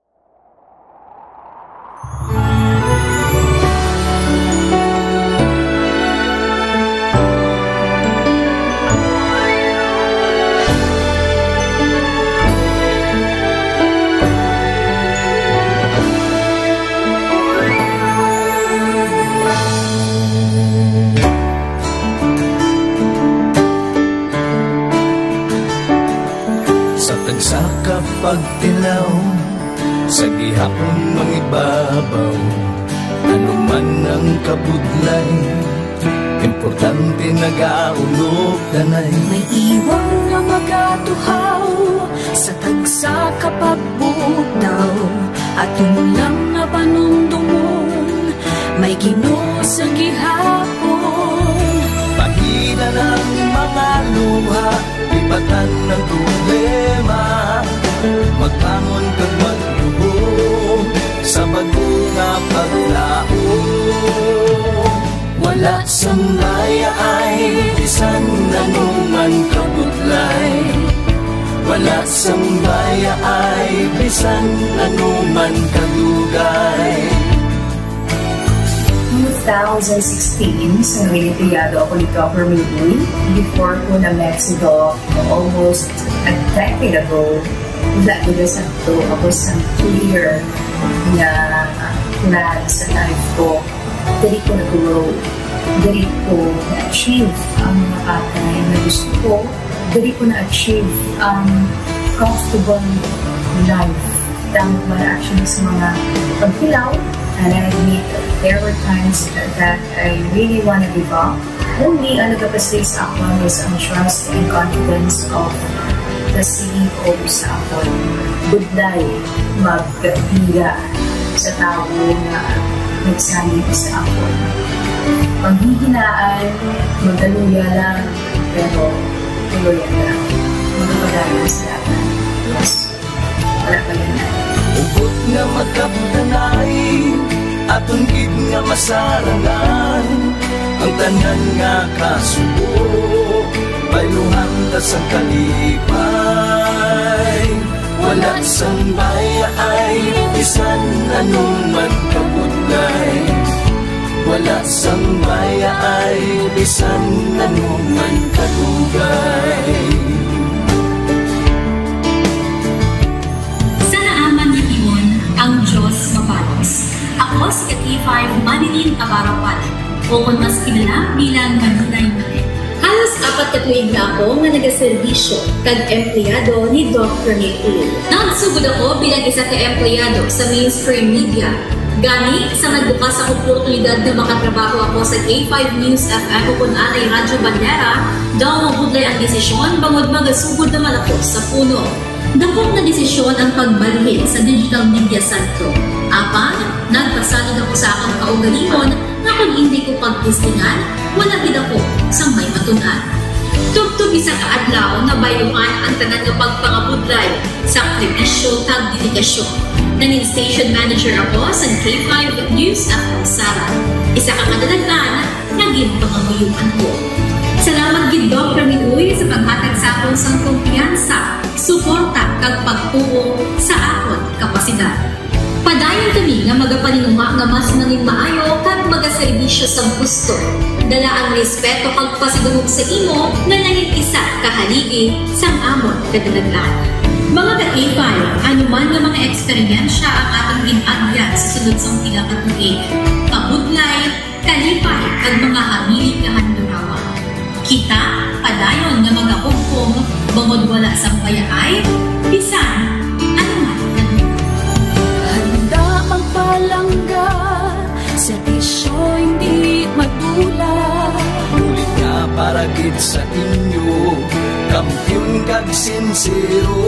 Sa tagsa ka pagtilaw, sa gihapon mangibabaw, ano man ang kabudlay, importante nagaulog danay. May iwang nga magatuhaw sa tagsa ka pagbugtaw, aton lang nga panumdumon, may Ginoo sa gihapon. Pahina ng mga luha, lipatan ng problema, magbangon kag magluhod sa bag-o nga paglaom. Wala sang mayaay bisan ano man kabudlay. Wala sang mayaay bisan ano man kadugay. With two thousand sixteen, sa nangin-empleyado ako ni Doc Ramil Uy, before ko na-met si Doc almost a decade ago, wala ko na sakto ako sa clear nga plan sa life ko. Diri ko na-grow. Diri ko na-achieve ang mga bagay na gusto ko. Diri ko na-achieve ang comfortable life. Damo man actually sa mga pagkilaw, and I admit there were times that I really wanna give up. Only ang nagapastay sa akon is ang trust and confidence of the C E O sa akon. Budlay magpila sa tawo nga nagsalig sa akon. Panghihinaan, magkaluya lang, pero tuloy lang. Magpapadayon sa dalan. Yes. Wala pa yan. Hugot nga magkapdanay, aton gid nga masarangan. Ang tanan nga kasubo, bayluhan ta sang kalipay. Wala sang bayaay, bisan ano man kabudlay. Wala sang bayaay, bisan ano man kadugay. Sa naaman nga tion, ang Dios mabalos. Ako si ka K five Manilyn Navarro Palit, o kon mas kilala bilang Manilay Manilyn. Halos apat ka tuig na ako nga nagaserbisyo kag empleyado ni Doc Ramil Uy. Nagsugod ako bilang isa ka empleyado sa mainstream media. Gani, sa nagbukas ang oportunidad nga makatrabaho ako sa K five News F M o kon anay Radyo Bandera, daw mabudlay ang desisyon bangod magasugod naman ako sa puno. Dako nga desisyon ang pagbalhin sa digital media sentro. Apan, nagpasalig ako sa akon kaugalingon nga kon indi ko pagtistingan, wala gid ako sang may matun-an. Tubtob isa ka adlaw, nabayluhan ang tanan nga pagpangabudlay, sakripisyo, kag dedikasyon. Nangin station manager ako sa K five News F M Sala. Isa ka kadalag-an nga ginpangamuyoan ko. Salamat gid, Doc Ramil Uy, sa paghatag sa akon sang kumpiyansa, suporta, kag pagtuo sa akon kapasidad. Padayon kami nga magapaninguha nga mas manginmaayo kag magaserbisyo sang husto. Dala ang respeto kag pasidungog sa imo nga nangin isa ka haligi sang amon kadalagan. Mga ka-K five, ano man nga mga eksperyensya ang aton gin-agyan sa sulod sang pila ka tuig, kabudlay, kalipay, kag mga hamili nga handurawan. Kita padayon nga magahugpong bangod wala sang bayaay, bisan ano man. Handa magpalangga, serbisyo hindi madula. Ulit nga para gid sa inyo, kampiyon kag sinsero.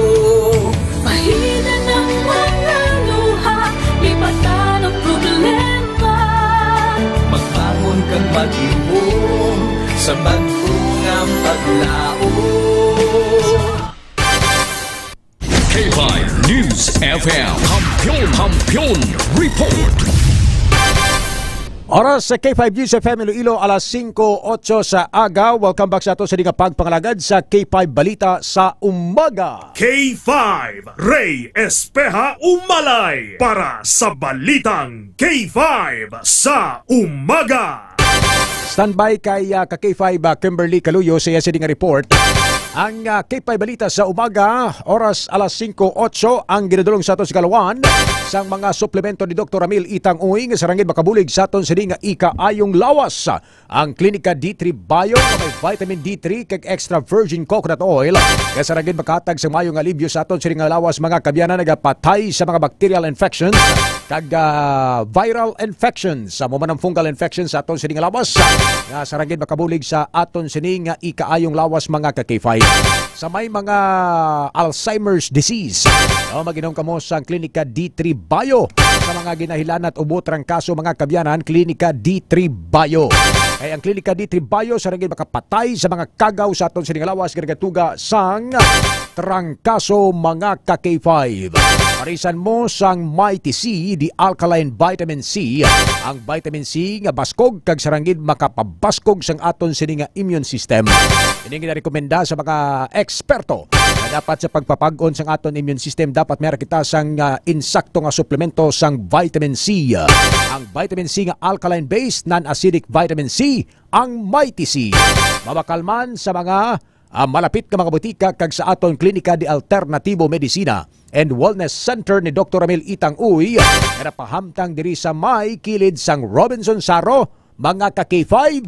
Bahinan ang mga luha, lipatan ang problema. Magbangon kag maghimom sa bag-o nga paglaom. K five News F M. Kampiyon, Kampiyon Report. Oras sa K five News F M Iloilo, alas singko otso sa aga. Welcome back sa ato sa di nga pagpangalagad sa K five Balita sa Umaga. K five, Ray Espeha Umalay para sa Balitang K five sa Umaga. Standby kay, ah, ka K five, ah, Kimberly Caluyo sa iya sini nga report. Ang, ah, K five Balita sa Umaga, oras alas singko otso, ang ginadulong sa aton sa kalawan sang mga suplemento ni Doktor Ramil Itang Uy nga sarang gid makabulig sa aton sini nga ikaayong lawas. Ang Klinika D three Bio nga may vitamin D three kag extra virgin coconut oil nga sarang gid makahatag sa maayo nga alibyo sa aton sini nga lawas, mga kaabyanan, nagapatay sa mga bacterial infections kag, ah, viral infections. Amo man ang fungal infections sa aton sini nga lawas nga sarang gid makabulig sa aton sini nga ikaayong lawas, mga ka K five. Sa may mga Alzheimer's disease, no, mag-inom kamo sa Klinika D three Bio. Sa mga ginahilanat o buot trangkaso, mga kaabyanan, Klinika D three Bio. Kay ang Klinika D three Bio sarang gid makapatay sa mga kagaw sa aton sini nga lawas nga nagatuga sang trangkaso, mga ka K five. Parisan mo sang Mighty C, the alkaline vitamin C, ang vitamin C nga baskog kag sarang gid makapabaskog sang aton sini nga immune system. Ini ginarekomenda sa mga eksperto. Dapat sa pagpapag-on sang aton immune system, dapat meron kita sang, ah, insakto nga suplemento sang vitamin C. Ang vitamin C nga alkaline base, non-acidic vitamin C, ang Mighty C. Mabakal man sa mga, ah, malapit nga mga butika kag sa aton Klinika de Alternativo Medicina and Wellness Center ni Doktor Ramil Itang Uy, nga napahamtang diri sa may kilid sang Robinson Saro, mga ka K five.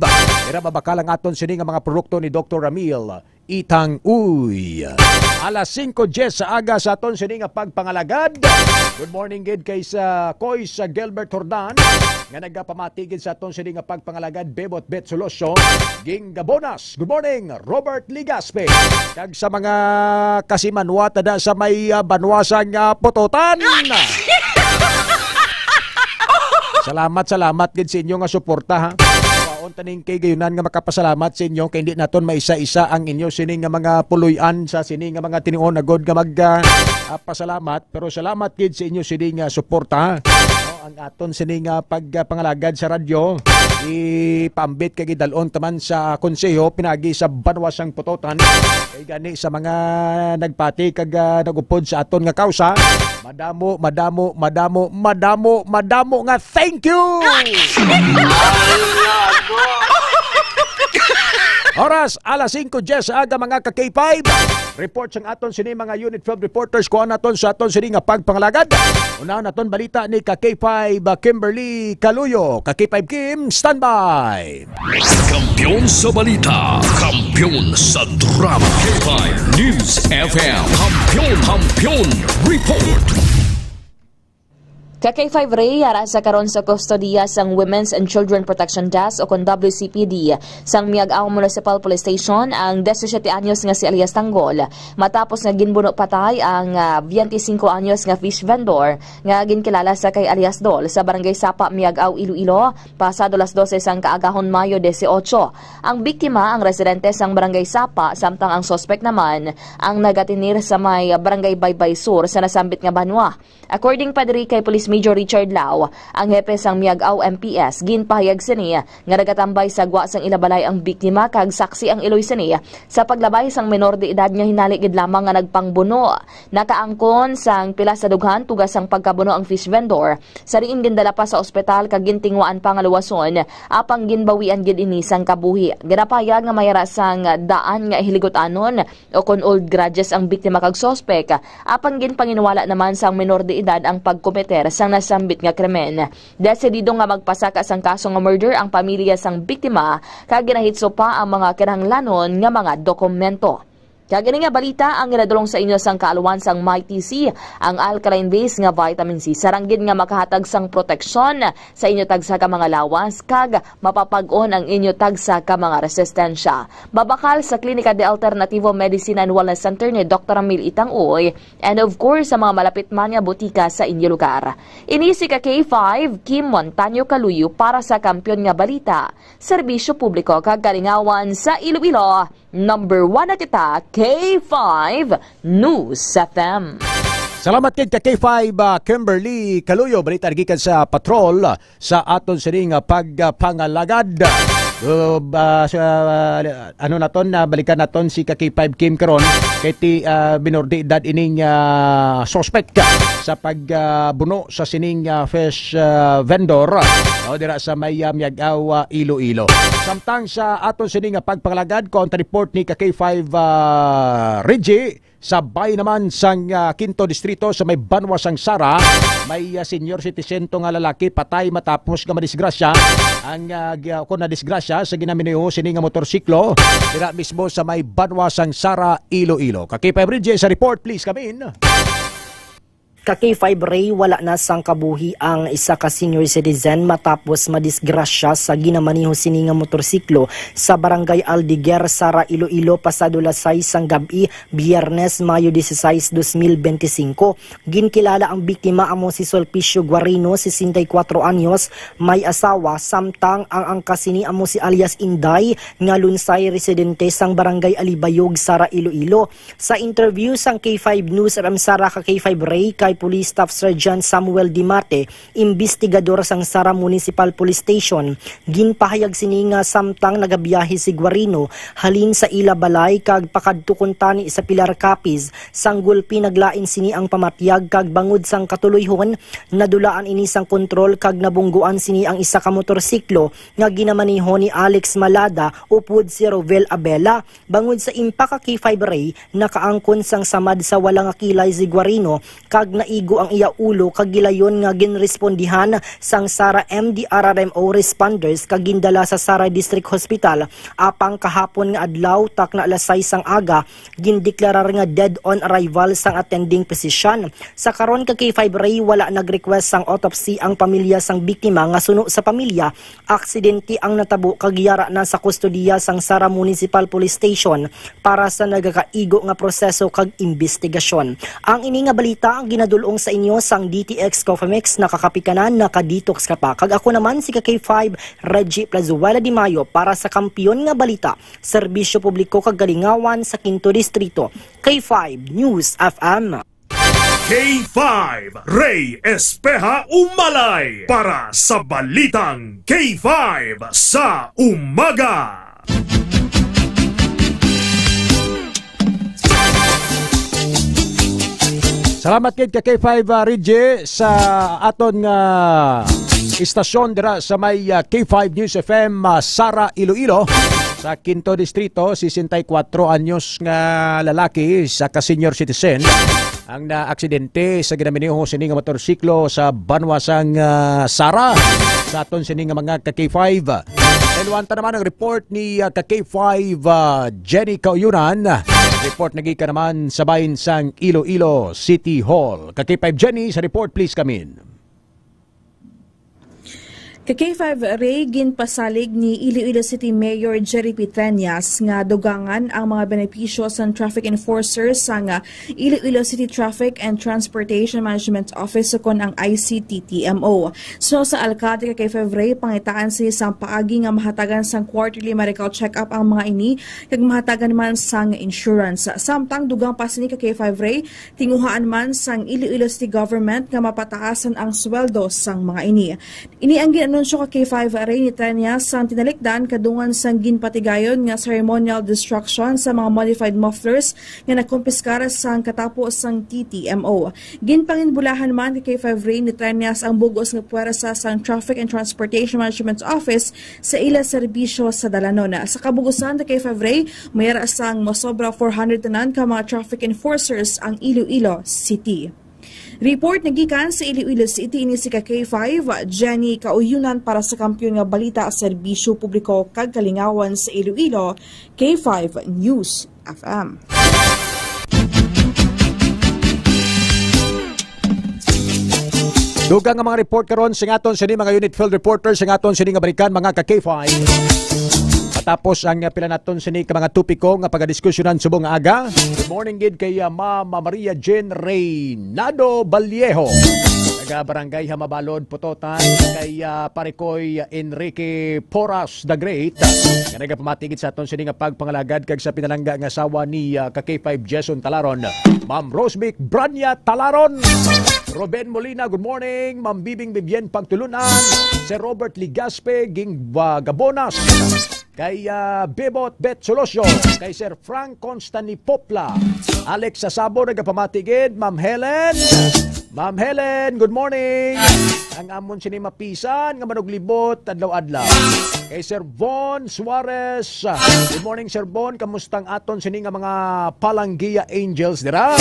Ira mabakal ang aton sini nga mga produkto ni Doktor Ramil Itang Uy. Alas singko diyes sa aga sa aton sini nga pagpangalagad. Good morning gid kay sa Koy sa Gilbert Jordan nga nagapamati gid sa aton sini nga pagpangalagad, Bebot Bet Soloso, Ging Gabonas. Good morning, Robert Ligaspe. Kag sa mga kasimanwa tada sa may, ah, banwa sang, ah, Pototan. Salamat, salamat gid sa inyo nga suporta, ha. Waon taning kay gayunan nga makapasalamat sa inyo kay hindi naton maisa-isa ang inyo sini nga mga puloy-an sa sini nga mga tinuon agod nga mag, ah, ah, pasalamat. Pero salamat gid sa inyo sini nga suporta, ha. No, ang aton sini nga pagpangalagad sa radyo, ipaambit kag idalon taman sa konseho pinagi sa banwa sang Pototan. Kay gani sa mga nagpati kag, ah, nagupod sa aton nga kausa, madamo, madamo, madamo, madamo, madamo nga thank you! Oras, alas singko diyes sa aga, mga ka K five. Report sang aton sini mga Unit twelve reporters, kuha naton sa aton sini nga pagpangalagad. Unahon naton balita ni ka K five, ah, Kimberly Kaluyo. Ka K five Kim, standby. Kampiyon sa balita, kampiyon sa drama. K five News F M, kampiyon, kampiyon report. Ka K five Ray, ara sa karon sa kustodiya sang Women's and Children Protection Desk o kon W C P D sang Miag-ao Municipal Police Station ang disisiete anyos nga si alias Tanggol, matapos nga ginbuno patay ang, ah, biyente singko anyos nga fish vendor nga ginkilala sa kay alias Dol sa Barangay Sapa, Miag-ao, Iloilo, pasado las dose sang kaagahon, Mayo dieciocho. Ang biktima ang residente sang Barangay Sapa, samtang ang suspek naman ang nagatinir sa may Barangay Baybay Sur sa nasambit nga banwa. According pa diri kay Police Major Richard Lau, ang hepe sang Miag-ao M P S, ginpahayag sini nga nagatambay sa gwa sang ila balay ang biktima kag saksi ang iloy sini sa paglabay sang menor de edad nga hinali gid lamang nga nagpangbuno. Nakaangkon sang pila sa dughan tuga sang pagkabuno ang fish vendor, sa diin gindala pa sa ospital kag gintinguhaan pa nga luwason, apang ginbawian gid ini sang kabuhi. Ginapahayag nga may ara sang daan nga hiligot-anon o kon old grudges ang biktima kag suspek, apang ginpanginwala naman sang menor de edad ang pagkometer sang nasambit nga krimen. Desidido nga magpasaka sang kaso nga murder ang pamilya sang biktima, kag ginahitso pa ang mga kinahanglanon nga mga dokumento. Kag ini nga balita ang ginadulong sa inyo sang kaalwan sang Mighty C, ang alkaline base nga vitamin C, sarang gid nga makahatag sang proteksyon sa inyo tagsa ka mga lawas kag mapapag-on ang inyo tagsa ka mga resistensya. Mabakal sa Klinika de Alternativo Medicine and Wellness Center ni Doktor Ramil Itang Uy, and of course, sa mga malapit man nga butika sa inyo lugar. Ini si ka K five, Kim Montaño Kaluyo para sa Kampiyon nga Balita, Serbisyo Publiko kag Kalingawan sa Iloilo. Number one na kita, K five News F M. Salamat gid ka K five, ah, Kimberly Kaluyo. Balita gikan sa patrol sa aton sining, ah, pagpangalagad. Uh, ah, sa, ah, ano naton, ah, balikan naton si ka K five Kim karon kay ti, ah, minor de edad ining, ah, suspect sa pagbuno sa sining, ah, fish, ah, vendor, oh, dira sa may, ah, Miag-ao, ah, Iloilo. Samtang sa aton sini nga pagpangalagad, kontra report ni ka K five, ah, Reggie, sa bay naman sang, ah, Quinto Distrito sa may banwa sang Sara, may, ah, senior citizen to nga lalaki patay matapos nga madisgrasya ang, ah, gi-, ako na disgrasya sa ginaminuho sini nga motorsiklo dira mismo sa may banwa sang Sara, Iloilo. Ka K five Reggie sa report, please come in. Ka K five Ray, wala na sang kabuhi ang isa ka senior citizen matapos madisgrasya sa ginamaneho sini nga motorsiklo sa Barangay Aldeguer, Sara, Iloilo, pasado las sais sang gab-i, Biyernes, Mayo dieciséis, dos mil beintisinco. Ginkilala ang biktima amo si Sulpicio Guarino, sesenta y cuatro anyos, may asawa, samtang ang angkas sini amo si alias Inday, nga lunsay residente sang Barangay Alibayog, Sara, Iloilo. Sa interview sang K five News F M Sara ka K five Ray kay Police Staff Sergeant Samuel Dimate, imbestigador sang Sara Municipal Police Station. Ginpahayag sini nga samtang nagabiyahe si Guarino halin sa ila balay kag pakadto kuntani sa Pilar Capiz, sang gulpi naglain sini ang pamatyag kag bangod sang katuloyhon, nadulaan ini sang kontrol kag nabungguan sini ang isa ka motorsiklo nga ginamaneho ni Alex Malada upod si Rovel Abela. Bangod sa impa ka K five Ray, nakaangkon sang samad sa wala nga kilay si Guarino kag naigo ang iya ulo kag gilayon nga ginrespondihan sang Sara M D R R M O responders kag gindala sa Sara District Hospital. Apang kahapon nga adlaw, takna alas sais sang aga, gindeklarar nga dead on arrival sang attending physician. Sa karon ka K five Ray, wala nag-request sang autopsy ang pamilya sang biktima nga suno sa pamilya, aksidente ang natabo kag yara na sa kustodiya sang Sara Municipal Police Station para sa nagakaigo nga proseso kag imbestigasyon. Ang ini nga balita ang ginadul-ong sa inyo sang D T X Coffee Mix, nakakapikanan, nakadetox ka pa. Kag ako naman si ka K five, Reggie Plazuela de Mayo para sa Kampiyon nga Balita, Serbisyo Publiko kag Kalingawan sa Quinto Distrito, K five News F M. K five, Ray Espeha Umalay para sa Balitang K five sa Umaga. Salamat gid ka K five, ah, Reggie, sa aton nga istasyon dira sa may, ah, K five News F M, ah, Sara, Iloilo, sa Quinto Distrito, sesenta y cuatro anyos nga lalaki, sa ka senior citizen, ang naaksidente sa ginamaneho sini nga motorsiklo sa banwa sang, ah, Sara, sa aton sini nga mga ka K five. Eluanta naman ang report ni, ah, ka K five, ah, Jenny Kauyunan. Report nagikan naman sa bahin sang Iloilo City Hall. Ka K five Jenny, sa report, please come in. Ka K five Ray, ginpasalig ni Iloilo City Mayor Jerry P. Treñas nga dugangan ang mga benepisyo sang traffic enforcers sang Iloilo City Traffic and Transportation Management Office, ukon ang I C T T M O. So, sa alkalde ka K five Ray, pangitaan sini sang paagi nga mahatagan sang quarterly medical check-up ang mga ini kag mahatagan man sang insurance. Samtang dugang pa sini ka K five Ray, tinguhaan man sang Iloilo City Government nga mapataasan ang sweldo sang mga ini. Ini ang gin-anunsyo ka K five Ray ni Treñas sang tinalikdan kadungan sang ginpatigayon nga ceremonial destruction sa mga modified mufflers nga nakumpiskar sang katapo sang T T M O. Ginpanginbulahan man ka K five Ray ni Treñas ang bug-os nga puwersa sang Traffic and Transportation Management Office sa ila serbisyo sa dalanon. Sa kabug-usan, ka K five Ray, may ara sang masobra four hundred tanan ka mga traffic enforcers ang Iloilo City. Report nagikan sa Iloilo City, ini si ka K five, Jenny Kauyunan para sa Kampiyon nga Balita, Serbisyo Publiko kag Kalingawan sa Iloilo, K five News F M. Dugang nga mga report karon sa aton sini mga unit field reporter sa aton sini nga balikan, mga ka K five. Matapos ang, uh, pila naton sini ka mga topiko nga pagadiskusyonan subong nga aga. Good morning gid kay, uh, Ma'am Maria Jane Reynado Vallejo, taga Barangay Hamabalod, Pototan, kay, uh, Parekoy Enrique Porras the Great, nga nagapamati gid sa aton sini nga pagpangalagad kag sa pinalangga nga asawa ni, ah, ka K five Jason Talaron, Ma'am Rosemic Branya Talaron. Ruben Molina, good morning. Ma'am Bibing Bibien Pagtulunan, Sir Robert Ligaspe, Ging, ah, Gabonas, kay, ah, Bebot Bet Solosyo, kay Sir Frank Constani Popla, Alex Sasabo, nagapamati gid, Ma'am Helen. Ma'am Helen, good morning. Ang amon sini mapisan nga manuglibot adlaw-adlaw. Kay Sir Von Suarez, good morning, Sir Von. Kamusta ang aton sini nga mga Palanggia Angels dira?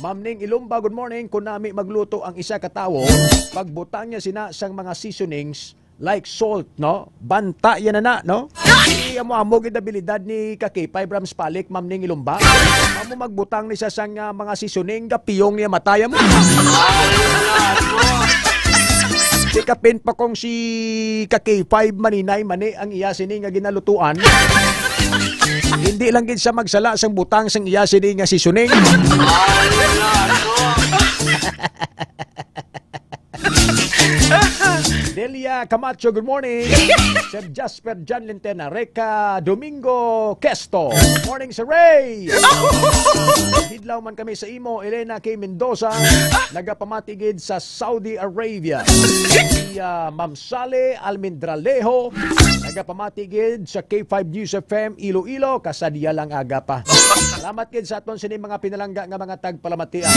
Ma'am Ning Ilumba, good morning. Kung nami magluto ang isa ka tawo, pagbutang niya sina sang mga seasonings, like salt, no? Banta yan na, no? Hindi mo amo gid abilidad ni ka K five Rams Palik, Ma'am Ning Ilumba. Amo magbutang ni sa sang, ah, mga seasoning, gapiyong niya matay mo. Di kapin pa kung si ka K five maninay mani ang iya sini nga ginalutuan. Hindi lang gid siya magsala sang butang sang iya sini nga seasoning. Delia Camacho, good morning. Sir Jasper John Lentena, Reca Domingo Kesto. Morning, Sir Ray. Hidlaw man kami sa imo, Elena K. Mendoza, nagapamati gid sa Saudi Arabia. Si, ah, Ma'am Sally Almendralejo, nagapamati gid sa K five News F M Iloilo, kasadya lang aga pa. Salamat gid sa aton sini mga pinalangga nga mga tagpalamatian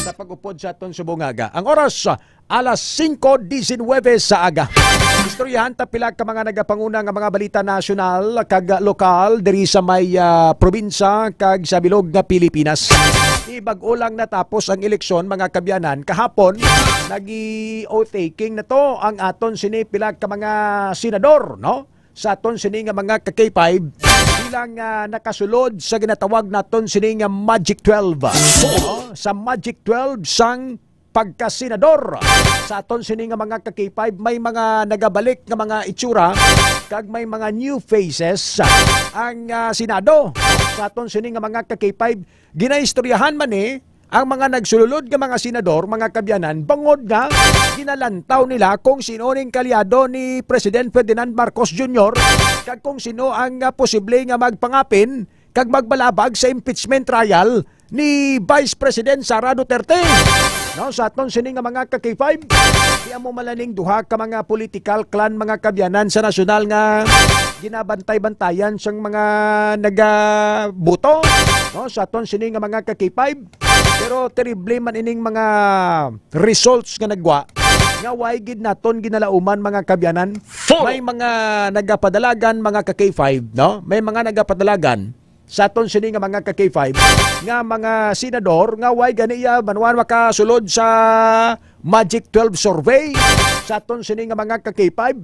sa pag-upod sa aton subong nga aga. Ang oras, alas singko disinwebe sa aga. Istoryahan ta pila ka mga nagapanguna nga mga balita nasyonal kag lokal diri sa may, ah, probinsya kag sa bilog nga Pilipinas. Di bag-o lang natapos ang eleksyon, mga kabyanan, kahapon nag-oath-taking na to ang aton sini pila ka mga senador, no? Sa aton sini nga mga ka K five bilang, ah, nakasulod sa ginatawag naton sini nga Magic twelve. No? Sa Magic twelve sang pagkasenador sa aton sini nga mga ka K five, may mga nagabalik nga mga itsura kag may mga new faces ang, ah, Senado sa aton sini nga mga ka K five. Ginaistoryahan man ni ang mga nagsululod nga mga senador, mga kabyanan, bangod nga ginalantaw nila kung sino ning kaalyado ni President Ferdinand Marcos Junior kag kung sino ang, ah, posible nga magpangapin kag magbalabag sa impeachment trial ni Vice President Sara Duterte. No, sa aton sini nga mga ka K five, di amo malaning duha ka mga political clan, mga kabyanan sa nasyonal nga ginabantay-bantayan sang mga nagaboto, no, sa aton sini nga mga ka K five. Pero terrible man ining mga results nga nagwa nga way gid naton ginalauman, mga kabyanan. May mga nagapadalagan, mga ka K five, no? May mga nagapadalagan sa aton sini nga mga ka K five nga mga senador nga way gani iya banwan makasulod sa Magic twelve survey sa aton sini nga mga ka K five.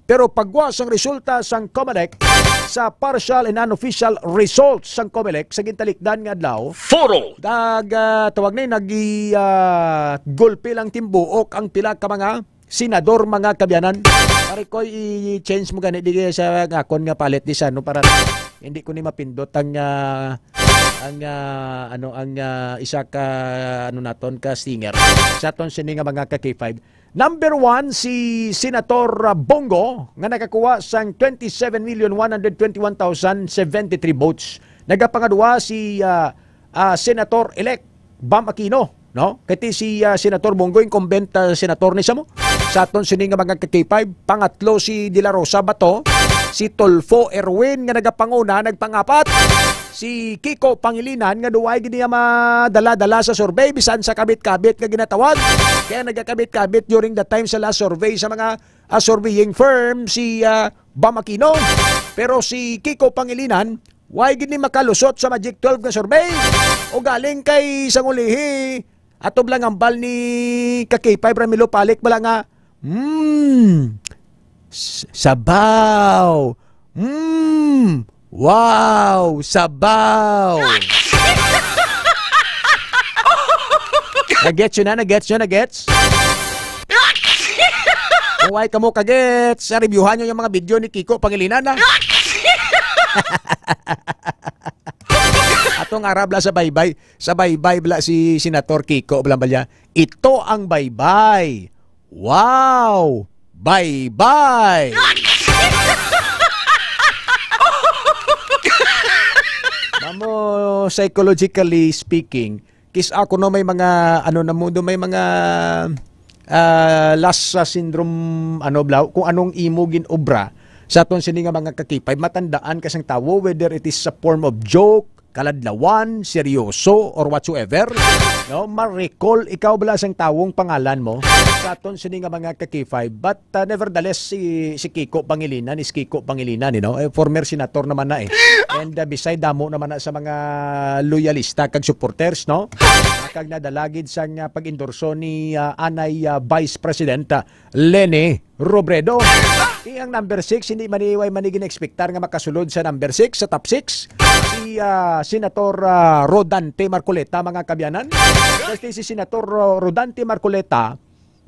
Pero pagwa sang resulta sang COMELEC sa partial and unofficial results sang COMELEC sa gintalikdan nga adlaw, Foro. Dag, ah, tawag na, nag-, ah, gulpi lang timbuok ang pila ka mga senador, mga kabyanan. Pare ko, i-change mo gani di sa akon nga palit di sa, no, para hindi ko ni mapindot ang, ah, ang, ah, ano, ang, ah, isa ka, ano naton, ka stinger. Sa aton sini nga mga ka K five. Number one, si Senator, ah, Bong Go, nga nakakuha sang twenty-seven million one hundred twenty-one thousand seventy-three votes. Nagapangadua si, ah, ah, Senator-elect Bam Aquino, no? Kay ti si, ah, Senator Bong Go, incumbent, ah, senator ni sa mo. Sa aton sini nga mga ka K five, pangatlo si De La Rosa Bato, si Tulfo Erwin nga nagapanguna, nagpangapat. Si Kiko Pangilinan nga duway gid niya madala-dala sa survey bisan sa kabit-kabit nga ginatawag. Kaya nagakabit-kabit during the time sa last survey sa mga, ah, surveying firm si, ah, Bam Aquino. Pero si Kiko Pangilinan, why gid ni makalusot sa Magic twelve nga survey? O galing kay sang ulihi, ato lang ang bal ni ka K five Ramilo Palik bala nga, "Hmm, s-, sabaw. Hmm, wow, sabaw." Nag-gets yun na? Nag-gets yun? Nag-gets? Kung why kamo ka-gets, sa reviewhan nyo yung mga video ni Kiko Pangilinan, ha? Atong arab lang sa baybay. Sa baybay bala si Senator Kiko bala ba niya? Ito ang baybay. Wow! Baybay! Mamo, psychologically speaking, kis ako no may mga, ano na mo, do may mga, ah, last sa syndrome, ano, blaw, kung anong imo gin-obra sa aton sini nga mga ka K five, matandaan ka sang tawo, whether it is sa form of joke, kaladlawan, seryoso, or whatsoever, no? Ma-recall ikaw bala sang tawong pangalan mo sa aton sini nga mga ka K five. But, uh, nevertheless, si, si Kiko Pangilinan is Kiko Pangilinan, you know? Eh, former senator naman na eh. And, uh, beside, damo naman na sa mga loyalista kag supporters, no? Kag nadala gid sang, uh, pag-endorso ni, uh, anay, uh, Vice President, uh, Leni Robredo. Iyang number six, hindi man, way man ni gin-expectar nga makasulod sa number six, sa top six, si, ah, Senator, ah, Rodante Marcoleta, mga kabyanan. Kasi si Senator Ro-, Rodante Marcoleta,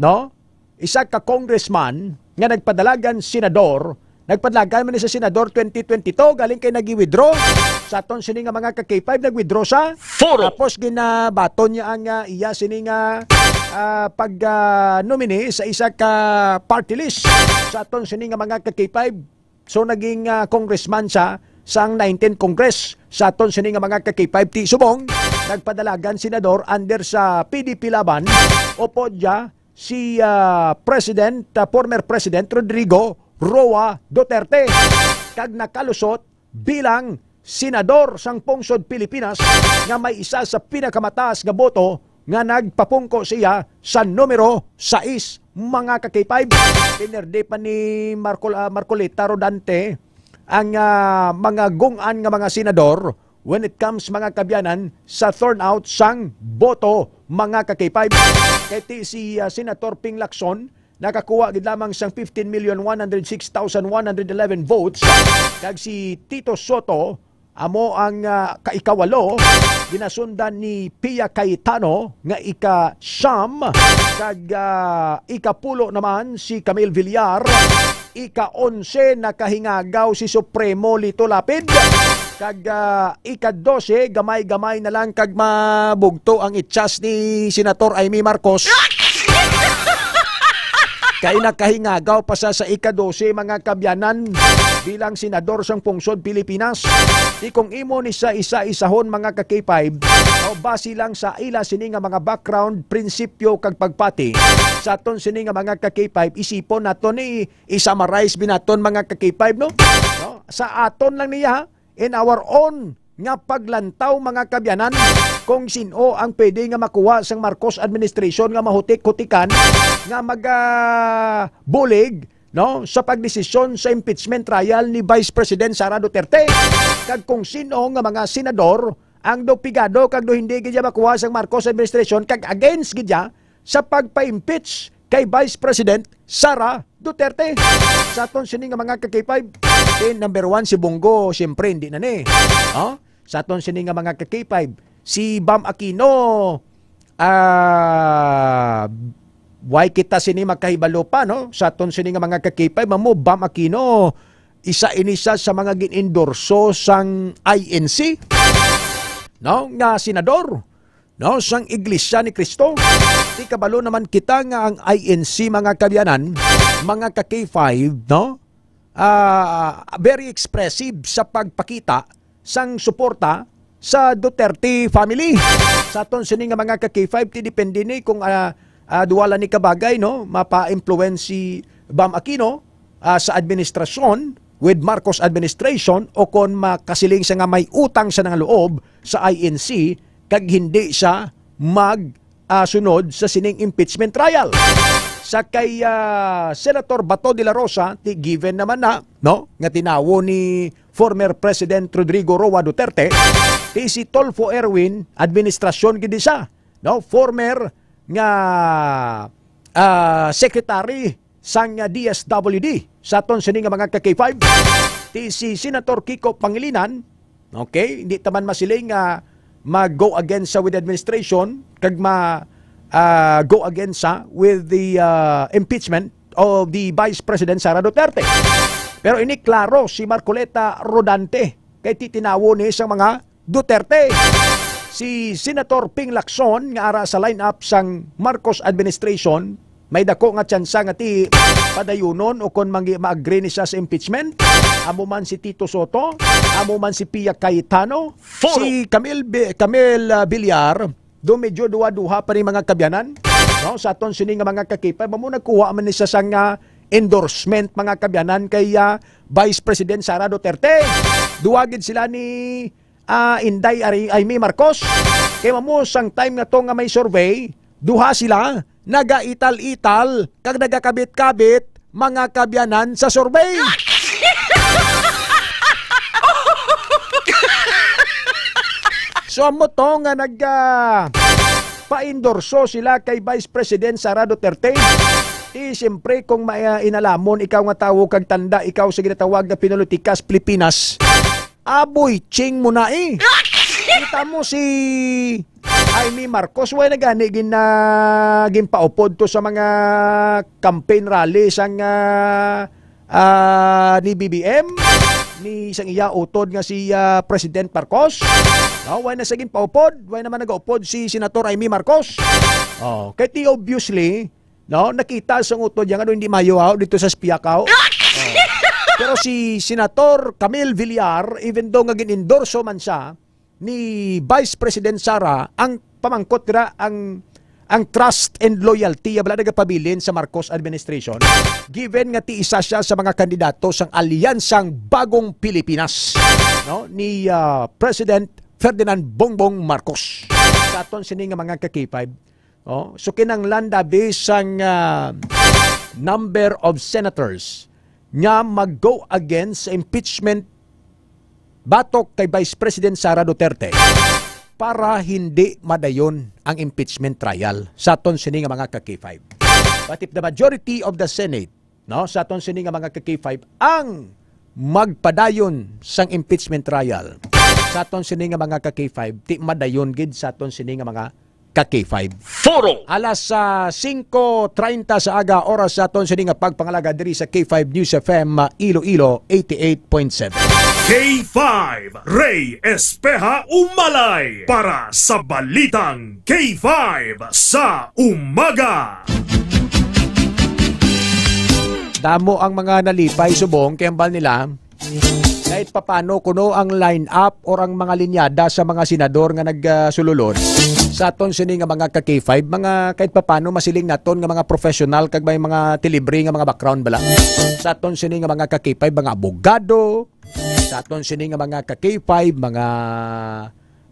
no? Isa ka congressman nga nagpadalagan senador, nagpadalagan man ni sa senador twenty twenty-two, galing kay nag-withdraw. Sa aton sini nga mga ka K five, nag-withdraw sa Foro. Tapos ginabaton niya ang, ah, iya sini nga, ah, pag, ah, nominee sa isa ka party list sa aton sini nga mga ka-K five. So, naging, ah, congressman siya sang nineteenth Congress sa aton sini nga mga ka-K five. Ti subong, nagpadalagan senador under sa P D P Laban, upod siya si, ah, President, ah, former President Rodrigo Roa Duterte, kag nakalusot bilang senador sang pungsod Pilipinas nga may isa sa pinakamataas nga boto nga nagpapungko siya sa numero sais, mga ka-K five. Pinerde pa ni Marcol-, ah, Marcoleta Rodante ang, ah, mga gung-an nga mga senador when it comes, mga kabyanan, sa turnout sang boto, mga ka-K five. Kay ti si, ah, Senator Ping Lacson nakakuha gid lamang sang fifteen million one hundred six thousand one hundred eleven votes, kag si Tito Soto amo ang, ah, kaikawalo, ginasundan ni Pia Cayetano nga ika-siyam, kag, ah, ikapulo naman si Camille Villar, ika-onse nakahingagaw si Supremo Lito Lapid, kag, ah, ika-dose gamay-gamay na lang kag mabugto ang itsas ni Senator Imee Marcos. Kay nakahingagaw pa sa, sa ika-dose, mga kabyanan, bilang senador sang pungsod Pilipinas. Di kung imo ni sa isa-isahon, mga ka-K five, o base lang sa ila sini nga mga background, prinsipyo, kag pagpati, sa aton sini nga mga ka-K five, isipon naton ni i-summarize bi naton, mga ka-K five, no? No? Sa aton lang niya, in our own nga paglantaw, mga kabyanan, kung sin-o ang pwede nga makuha sang Marcos administration nga mahutik-hutikan nga mag, ah, bulig, no, sa pagdesisyon sa impeachment trial ni Vice President Sara Duterte, kag kung sin-o nga mga senador ang do pigado kag do hindi gid siya makuha sang Marcos administration kag against gid siya sa pagpa-impeach kay Vice President Sara Duterte. Sa aton sini nga mga ka-K five, eh, number one si Bong Go, siyempre, hindi na ni. Oh? Sa aton sini nga mga ka-K five, si Bam Aquino, ah, why kita sini makahibalo pa, no? Sa aton sini nga mga ka-K five, mamo, Bam Aquino, isa ini siya sa mga gin-endorso sang I N C, no? Nga senador, no, sang Iglesia ni Cristo. Di kabalo naman kita nga ang I N C, mga kabyanan, mga ka-K five, no, ah, very expressive sa pagpakita sang suporta sa Duterte family. Sa aton sini nga mga ka-K five, ti depende ni kung, ah, ah, duwala ni kabagay, no, mapa-influence si Bam Aquino, ah, sa administrasyon with Marcos administration, o kon makasiling sa nga may utang sa nangaloob sa I N C kag hindi siya mag, ah, sunod sa sining impeachment trial. Sa kay, ah, Senator Bato de la Rosa, ti given naman na, no, nga tinawo ni former President Rodrigo Roa Duterte, ti si Tulfo Erwin, administrasyon gid siya, no, former nga, ah, secretary sang, ah, D S W D sa aton sini nga mga ka-K five, ti si Senator Kiko Pangilinan. Okay, hindi ta man masiling nga mag-go against sa with administration kag ma, ah, go against sa with the, ah, impeachment of the Vice President Sara Duterte. Pero ini klaro si Marcoleta Rodante kay ti tinawo ni sa mga Duterte. Si Senator Ping Lacson nga ara sa lineup sang Marcos administration, may dako nga tsansa nga ti padayunon o kon mangi-, ma-agree ni siya sa impeachment. Amo man si Tito Soto, amo man si Pia Cayetano, Foro. Si Camille Bi-, Camille, ah, Villar, do medyo duha-duha pa ni mga kabyanan. No, sa aton sini nga mga ka-K five, amo nagkuha man ni siya sang, ah, endorsement, mga kabyanan, kay, ah, Vice President Sara Duterte. Duha gid sila ni, ah, Inday Ari-, Imee Marcos. Kay mamo sang time nga to nga may survey, duha sila nagaital-ital kag nagakabit-kabit, mga kabyanan, sa survey. So, amo to nga nag, ah, pa-endorso sila kay Vice President Sara Duterte. Ti, siyempre, kung ma-, ah, inalamon ikaw nga tawo kag tanda ikaw sa ginatawag nga pinolotika sa Pilipinas, aboy ching mo na, eh. Kita mo si Imee Marcos, way na gani gin-, ah, ginpaupod to sa mga campaign rally sang, ah, ah, ni B B M, ni sang iya utod nga si, ah, President Marcos. No, way na sa ginpaupod, way naman nagaupod si Senator Imee Marcos. Oh, kay ti obviously, no, nakita sa utod niya nga hindi mayo aw dito sa spiak aw. Oh. Pero si Senator Camille Villar, even though nga gin-endorso man siya ni Vice President Sara, ang pamangkot dira ang, ang trust and loyalty ya bala nagapabilin sa Marcos administration, given nga ti isa siya sa mga kandidato sang Alyansang Bagong Pilipinas, no, ni, ah, President Ferdinand Bongbong Marcos. Sa aton sini nga mga ka-K five, oh, so kinahanglan dabi sang, ah, number of senators nga mag-go against sa impeachment batok kay Vice President Sara Duterte para hindi madayon ang impeachment trial sa aton sini nga mga ka-K five. But if the majority of the Senate, no, sa aton sini nga mga ka-K five ang magpadayon sang impeachment trial sa aton sini nga mga ka-K five, ti madayon gid sa aton sini nga mga ka-K five. Foro. Alas, ah, singko treinta sa aga, oras sa aton sini nga pagpangalaga diri sa K five News F M, ah, Iloilo, eighty-eight point seven. K five, Rey Espeha Umalay para sa Balitang K five sa Umaga. Damo ang mga nalipay subong kay ambal nila, kahit papano kuno ang line-up or ang mga linyada sa mga senador nga nagsululod sa aton sini nga mga ka-K five, mga kahit papano masiling naton nga mga professional kag may mga tilibre nga mga background bala. Sa aton sini nga mga ka-K five, mga abogado, sa aton sini nga mga ka-K five, mga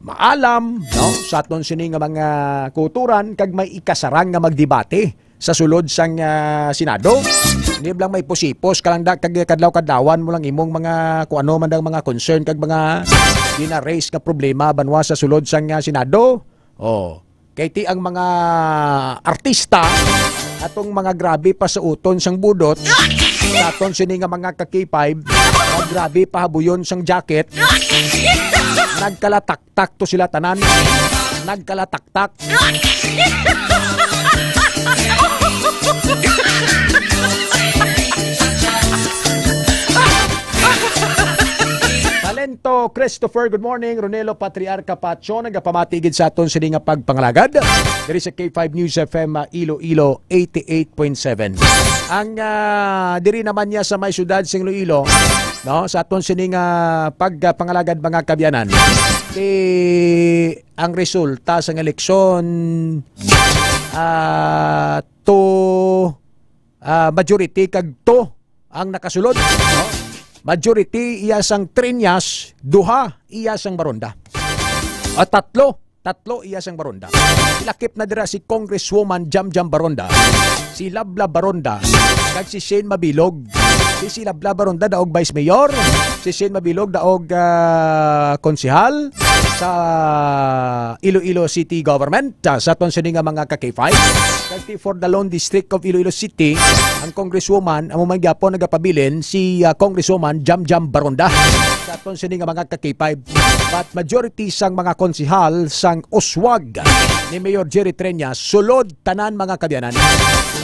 maalam, no? Sa aton sini nga mga kutoran kag may ikasarang nga magdebate sa sulod sang, ah, Senado. Hindi lang may pusipos ka lang da, kag kadlaw-kadlawan mo lang imong mga kung ano man ang mga concern kag mga gina-raise nga problema banwa sa sulod sang, ah, Senado. Oh, kay ti ang mga artista atong mga grabe pa sa uton sang budot, sa aton sini nga mga ka-K five, mga grabe pa habuyon sang jacket, nagkalatak tak to sila tanan. Nagkalataktak. Talento Christopher, good morning. Ronelo Patriarca Pacho, nagapamati gid sa aton sini nga pagpangalagad diri sa K five News F M, ah, Iloilo, eighty-eight point seven. Ang, ah, diri naman niya sa may siyudad sing Iloilo, no, sa aton sini nga pagpangalagad, mga kabyanan, ti ang resulta sang eleksyon, ah, two, ah, majority kag two ang nakasulod, no? Majority iya sang Treñas, duha iya sang Baronda. Ah, tatlo, tatlo iya sang Baronda. Lakip na dira si Congresswoman Jamjam Baronda, si Labla Baronda, kag si Shane Mabilog. Si, si Labla Baronda daog Vice Mayor, si Shane Mabilog daog, ah, konsehal sa Iloilo City Government, ah, sa aton sini nga mga ka-K five. Kag ti for the lone district of Iloilo City, ang congresswoman amo man gyapon nagapabilin si, ah, Congresswoman Jamjam Baronda sa aton sini nga mga ka-K five. But majority sang mga konsehal sang uswag ni Mayor Jerry Treñas sulod tanan, mga kabyanan.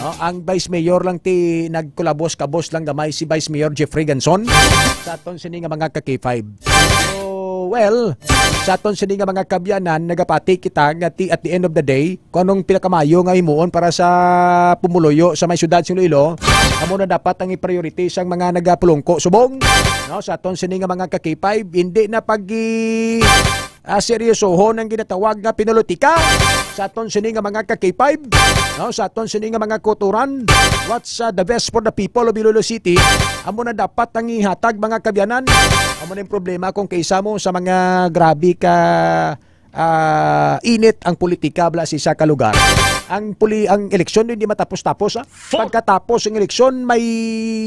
No, ang Vice Mayor lang ti nagkulabos-kabos lang gamay, si Vice Mayor Jeffrey Ganson, sa aton sini nga mga ka-K five. So, well, sa aton sini nga mga kabyanan, nagapati kita nga ti at the end of the day, kung anong pinakamayo nga himuon para sa pumuluyo sa may siyudad sa Iloilo, amo na dapat ang i-priority sang mga nagapulungko subong, no, sa aton sini nga mga ka-K five, hindi na pag ah, seryosohon ang ginatawag nga pinolotika sa aton sini nga mga ka-K five, no, sa aton sini nga mga kutoran. What's, ah, the best for the people of Iloilo City? Amo na dapat ang ihatag, mga kabyanan. Amo na yung problema kung kaisa mo sa mga grabe ka, ah, init ang politika bala sa isa ka lugar. Ang puli-, ang eleksyon hindi matapos-tapos, ah. Pagkatapos ng eleksyon, may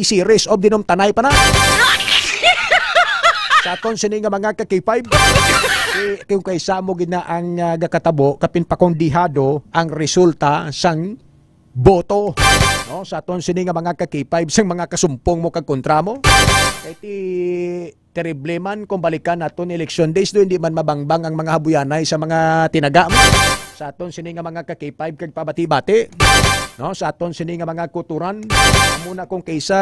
series of dinumtanay pa na. Sa aton sini nga mga ka-K five, eh, kung kaisa mo gid na ang, ah, gakatabo, kapin pakondihado ang resulta sang boto. No? Sa aton sini nga mga ka-K five, sang mga kasumpong mo kag kontra mo. Kay ti terrible man kung balikan naton election days, do hindi man mabangbang ang mga habuyanay sa mga tinaga mo. Sa aton sini nga mga ka-K five kag pabati-bati, no? Sa aton sini nga mga kutoran, amo na kung kaysa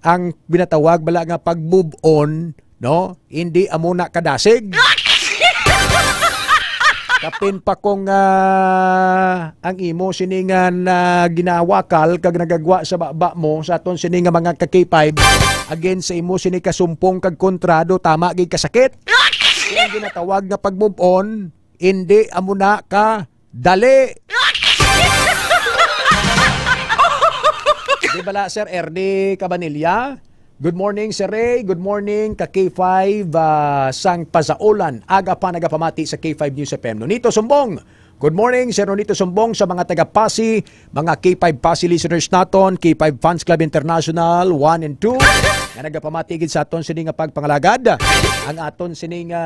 ang ginatawag bala nga pag-move on, no? Hindi amo na kadasig. Kapin pa kung, ah, ang imo sini nga na ginawakal kag nagagwa sa baba mo sa aton sini nga mga ka K five, again sa imo sini kasumpong kag kontrado, tama gid kasakit. Ang ginatawag nga pag-move on, hindi amo na ka dali. Di bala, Sir Ernie Cabanilla? Good morning, Sir Ray. Good morning, ka K five, ah, sang Pazaolan. Aga pa nagapamati sa K five News F M. Nonito Sumbong. Good morning, Sir Nonito Sumbong, sa mga taga Pasi, mga K five Pasi listeners naton, K five Fans Club International one and two, nga nagapamati gid sa aton sini nga pagpangalagad. Ang aton sini nga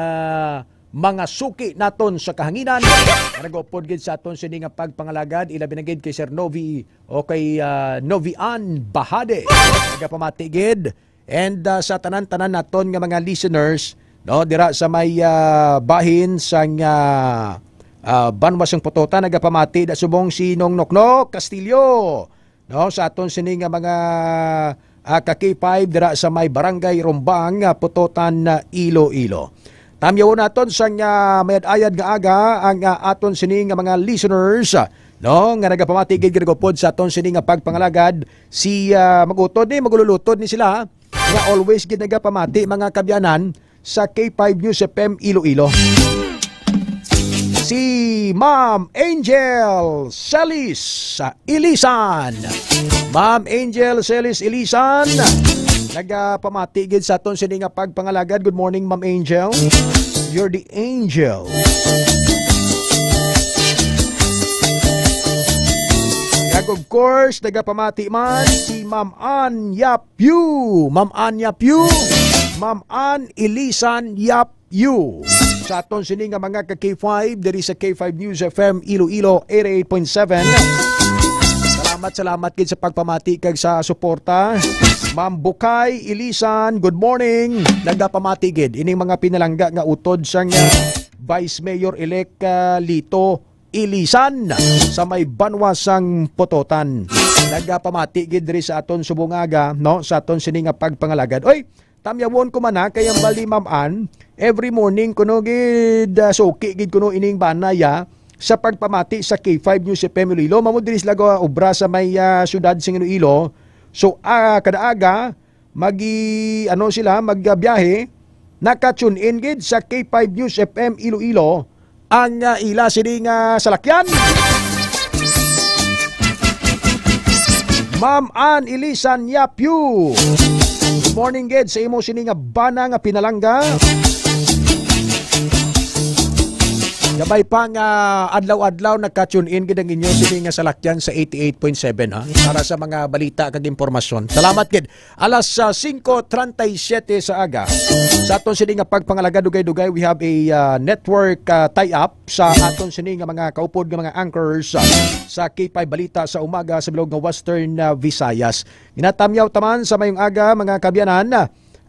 mga suki naton sa kahanginan, nga nag-upod gid sa aton sini nga pagpangalagad, ilabi na gid kay Sir Novi o kay, ah, Novian Bahade. Nagapamati gid. And, ah, sa tanan-tanan naton nga mga listeners, no, dira sa may, ah, bahin sang, ah, ah, Banwa sang Pototan, nagapamati da subong si Nong Noknok Castillo, no, sa aton sini nga mga, ah, ka K five dira sa may Barangay Rumbang, ah, Pototan, ah, Iloilo. Tamyawon naton sang, ah, mayad-ayad nga aga ang, ah, aton sini nga mga listeners, ah, no, nga nagapamati gid gid upod sa aton sini nga pagpangalagad. Si, ah, mag-utod ni, magululutod ni sila, ha? Nga always gid nagapamati, mga kabyanan, sa K five News F M Iloilo. Si Ma'am Angel Celis, ah, Ilisan. Ma'am Angel Celis Ilisan, nagapamati gid sa aton sini nga pagpangalagad. Good morning, Ma'am Angel. You're the angel. Kag of course, nagapamati man si Ma'am Ann Yapyu. Ma'am Ann Yapyu. Ma'am Ann Ilisan Yapyu. Sa aton sini nga mga ka K five diri sa K five News F M Iloilo eighty-eight point seven. Salamat, salamat gid sa pagpamati kag sa suporta. Ma'am Bukay Ilisan, good morning. Nagapamati gid ining mga pinalangga nga utod sang, ah, Vice Mayor-elect, ah, Lito Ilisan sa may Banwa sang Pototan. Nagapamati gid diri sa aton subong nga aga, no, sa aton sini nga pagpangalagad. Oy, tamyawon ko man, ha, kay ang bali, Ma'am Ann, every morning kuno gid, ah, suki gid kuno ining bana ya sa pagpamati sa K five News F M Iloilo. Mao diri sila gaobra sa may, ah, siyudad sing Iloilo. So, ah, kada aga, magi-, ano sila, magbiyahe, naka-tune in gid sa K five News F M Iloilo ang, ah, ila sini nga salakyan. Ma'am Ann Ilisan Yapyu, good morning gid sa imo sini nga bana nga pinalangga. Gamay pa nga adlaw-adlaw naka-tune in gid ang inyo sini nga salakyan sa eighty-eight point seven, ha, para sa mga balita kag impormasyon. Salamat gid. Alas, ah, singko treinta y siete sa aga. Sa aton sini nga pagpangalagad dugay-dugay, we have a, ah, network, ah, tie-up sa aton sini nga mga kaupod nga mga anchors, ah, sa K five Balita sa Umaga sa bilog nga Western, ah, Visayas. Ginatamyaw taman sa mayong aga, mga kabyanan,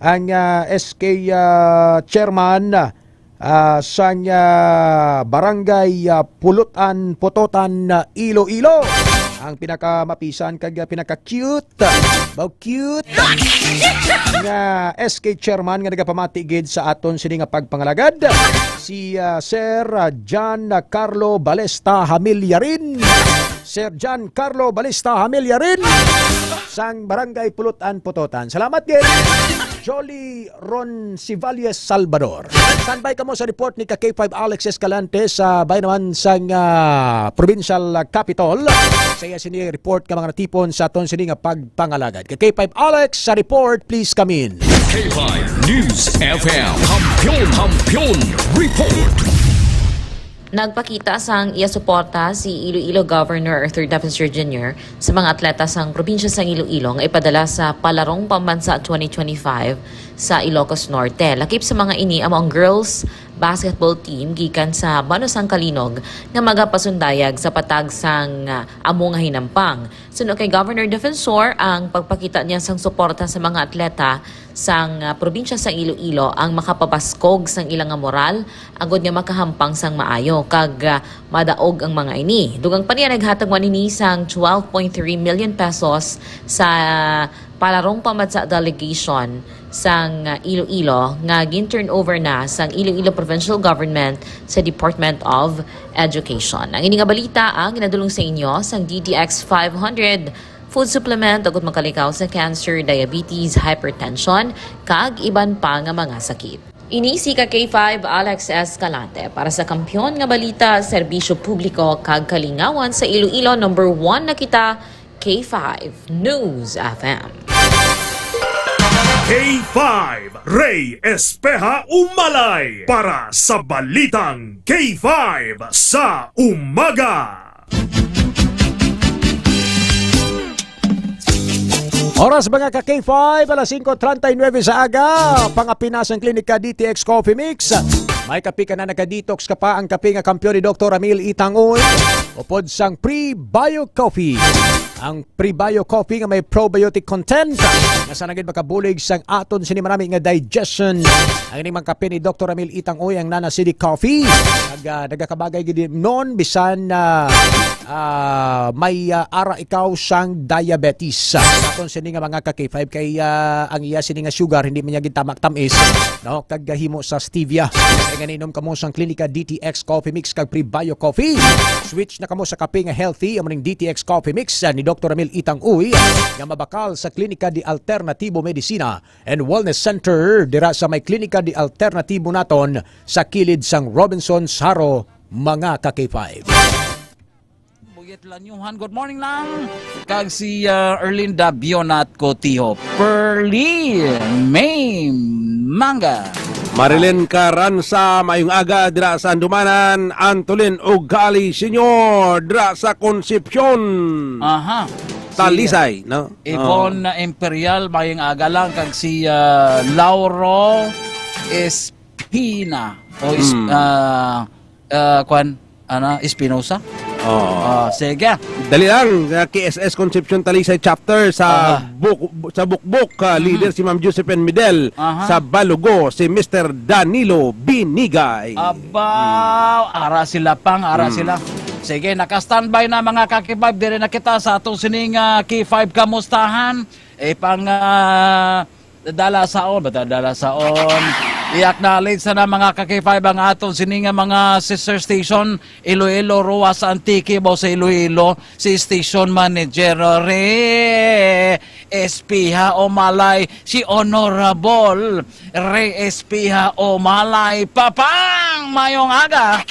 ang, ah, S K, ah, chairman, ah, sang, ah, Barangay, ah, Pulutan, Pototan, ah, Iloilo. Ang pinakamapisan kag, ah, pinaka-cute, ah, baw cute, ah, nga S K chairman nga nagapamati gid sa aton sini nga pagpangalagad, si, ah, Sir, ah, John Carlo Balesta Hamilyarin. Sir John Carlo Balesta Hamilyarin sang Barangay Pulutan, Pototan. Salamat gid. Jolly Ron Sivales Salvador. Standby kamo sa report ni ka K five Alex Escalante sa bay naman sang, ah, provincial, ah, capitol. Sa iya sini report ka mga natipon sa aton sini nga pagpangalagad. Ka K five Alex sa report, please come in. K five News F M. Kampiyon, Kampiyon Report. Nagpakita sang iya suporta si Iloilo Governor Arthur Defensor Junior sa mga atleta sang probinsya sang Iloilo nga ipadala sa Palarong Pambansa twenty twenty-five sa Ilocos Norte. Lakip sa mga ini amo ang girls basketball team gikan sa Banosang Kalinog nga magapasundayag sa patag sang, ah, amo nga hinampang. Suno kay Governor Defensor, ang pagpakita niya sang suporta sa mga atleta sang, ah, probinsya sang Iloilo ang makapabaskog sang ila nga moral, agod nga makahampang sang maayo kag, ah, madaog ang mga ini. Dugang pa niya, naghatag man ini sang twelve point three million pesos sa Palarong Pamatsa Delegation sang, ah, Iloilo nga gin-turnover na sang Iloilo Provincial Government sa Department of Education. Ang ini nga balita ang ginadulong sa inyo sang D T X five hundred, food supplement, agud makalikaw sa cancer, diabetes, hypertension, kag iban pa nga mga sakit. Ini si ka K five Alex Escalante para sa Kampiyon nga Balita, Serbisyo Publiko, kag Kalingawan sa Iloilo, number one na kita, K five News F M. K five, Ray Espeha Umalay para sa Balitang K five sa Umaga. Oras, mga ka K five, alas singko treinta y nueve sa aga. Pangapinas ang klinika D T X Coffee Mix. May kape ka na, naka-detox ka pa, ang kape nga kampiyon ni Doktor Ramil Itangoy. Upod sang Prebio Coffee. Ang Prebio Coffee nga may probiotic content nga sa nagid makabulig sang aton sini manami nga digestion. Ang ining mga kape ni Doktor Ramil Itangoy, ang Nana City Coffee. Nag, ah, nagakabagay gid non bisan na, ah, may, ah, ara ikaw sang diabetes. Aton sini nga mga ka K five kay, ah, ang iya sini nga sugar hindi man niya gid tamak tamis, no? Kag gahimo sa stevia. Kay nga niinom kamo sang Klinika D T X Coffee Mix kag Prebio Coffee. Switch na kamo sa kape nga healthy, amo ning D T X Coffee Mix, ah, ni Doktor Ramil Itang Uy, nga mabakal sa Klinika de Alternativo Medicina and Wellness Center dira sa may Klinika de Alternativo naton sa kilid sang Robinsons Jaro, mga ka K five. Buyet Lanyuhan, good morning lang. Kag si, ah, Erlinda Bionat Cotijo, Pearly May Manga. Marilyn Caranza, maayong aga dira sa Andumanan. Antolin Ugali Senior dira sa Concepcion. Aha. Si, Talisay, no? Yvonne, oh, Imperial, maayong aga lang. Kag si, ah, Lauro Espina. O is-, Mm. ah, ah, kwan, ano, Espinosa? Oo. Ah, sige. Dali lang, sa K S S Concepcion Talisay Chapter sa Aha. Buk-, sa Bukbok, ah, Mhm. leader si Ma'am Josephine Midel. Aha. Sa Balugo, si Mister Danilo Binigay. Aba, ara sila pang, ara Mm. sila. Sige, naka-standby na, mga ka-K five. Diri na kita sa atong sining, ah, K five Kamustahan. Eh, pang, ah, dala saon, bata dala saon. I-acknowledge sa na, mga ka K five, ang aton sini nga mga sister station, Iloilo, Roxas, Antique, Bao sa Iloilo, si station manager, Re Espiha Umalay, si Honorable Re Espiha Umalay. Papang, mayong aga.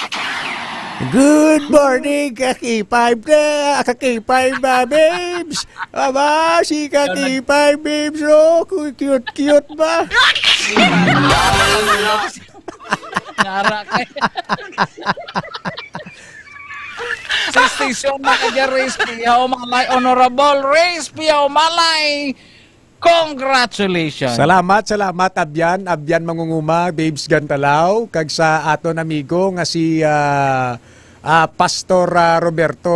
Good morning, ka K five na, ka K five ba, babes? Aba, si ka K five, babes, oh, cute-cute ba? Nara kay sa station na kay Race Pia Umalay, Honorable Race Pia Umalay. Congratulations. Salamat, salamat, Abyan, Abyan Mangunguma, Babes Gantalaw, kag sa aton amigo nga si, ah, ah, Pastor, ah, Roberto,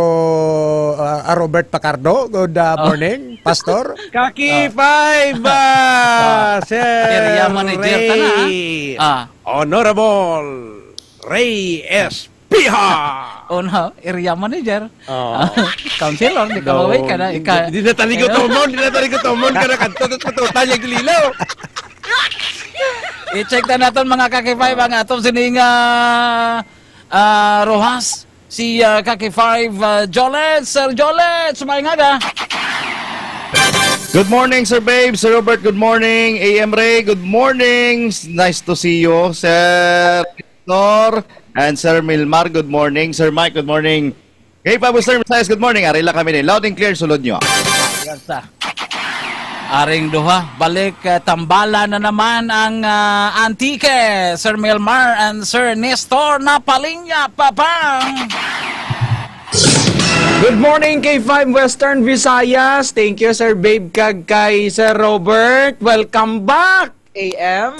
ah, ah, Robert Pacardo. Good, ah, Oh. morning, Pastor. Kaki Ah. five, ah, Ah. Sir Area manager ka na, ha? Ray. Ah. Honorable Ray S. Piha! Oh, no, area manager. Oh. Councilor, di ka No, maway ka na, di, ika- di, di na taligo Ayun. tomon, di na taligo tomon, ka na kadto, tapos patutan yung gililo. I-check na naton, mga ka K five, ang atong sining, ah, ah, Roxas. Si, ah, ka K five, ah, Jolens. Sir Jolens, maayong aga. Good morning, Sir Babe. Sir Robert, good morning. A M Ray, good morning. Nice to see you. Sir Nor and Sir Milmar, good morning. Sir Mike, good morning. K five Western Visayas, good morning. Ari lang kami ni loud and clear, sulod nyo. Aring duha, balik, eh, tambalan na naman ang, ah, Antique. Sir Milmar and Sir Nestor Napalinya, Papang. Good morning, K five Western Visayas. Thank you, Sir Babe, kag kay Sir Robert. Welcome back, A M.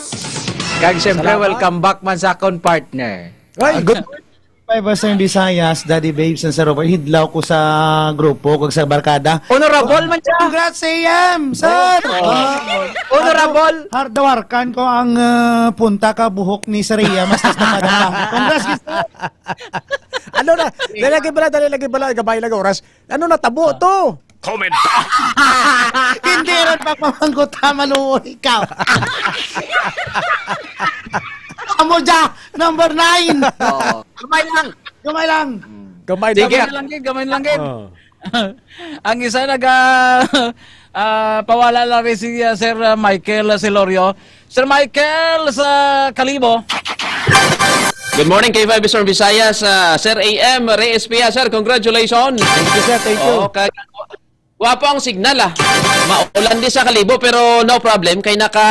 Kag siyempre, salamat. Welcome back man sa akon, partner. Ay, good morning, Five Western Visayas, Daddy Babes, and sa Robert. Hidlaw ko sa grupo, kag sa barkada. Honorable man siya. Congrats, A M, sir! Oh. Ah, Honorable. Har-, dawarkan ko ang, ah, punta ka buhok ni Sir A M, mas tas na pa na. Congrats, sir! Ano na? Dali lagi pala, dali lagi pala. Gabay lang oras. Ano na tabo to? Comment. Hindi rin pagpamanggot, ha, maluoy ikaw. Amo dya, number nine. Oo. Gamay lang. Gamay lang. Gamay Sige. lang. Gamay lang, gid, gamay lang, gid. Oo. Ang isa naga, ah, pawala lang rin si, ah, Sir, ah, Michael, ah, Celorio. Sir Michael sa Kalibo. Good morning, K five Eastern Visayas. Ah, Sir A M Reyes Pia, sir, congratulations. Thank you, sir. Thank you. Oo, kag-, gwapo ang signal, ah. Maulan di sa Kalibo, pero no problem. Kay naka,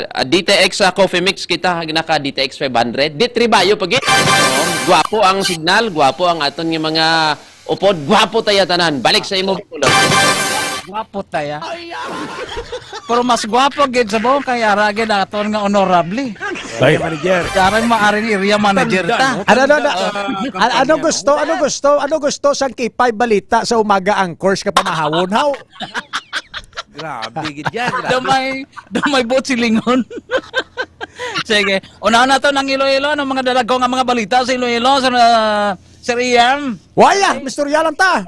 ah, D T X sa Coffee Mix kita, naka D T X five hundred. Di tribayo pa gid. Oo, gwapo ang signal, gwapo ang aton nga mga upod. Gwapo taya tanan. Balik sa imo, Bacolod. Gwapo taya. Pero mas gwapo gid sa buong kay ara gid aton nga honorable. Ay. Area manager. Kay ara maaring area manager Tanda, ta. no? Ano, ano, ano? Tanda sa Ano, ano kampanya, gusto? no? Ano gusto? Ano gusto sang K five balita sa umaga anchors ka pamahawon? How? Grabe gid yan, grabe. Damay, damay buot silingon. Sige. Unahan nato ng Iloilo, ng mga dalago nga mga balita sa Iloilo, sa, ah, Sir Ian. Wala, misturya lang ta.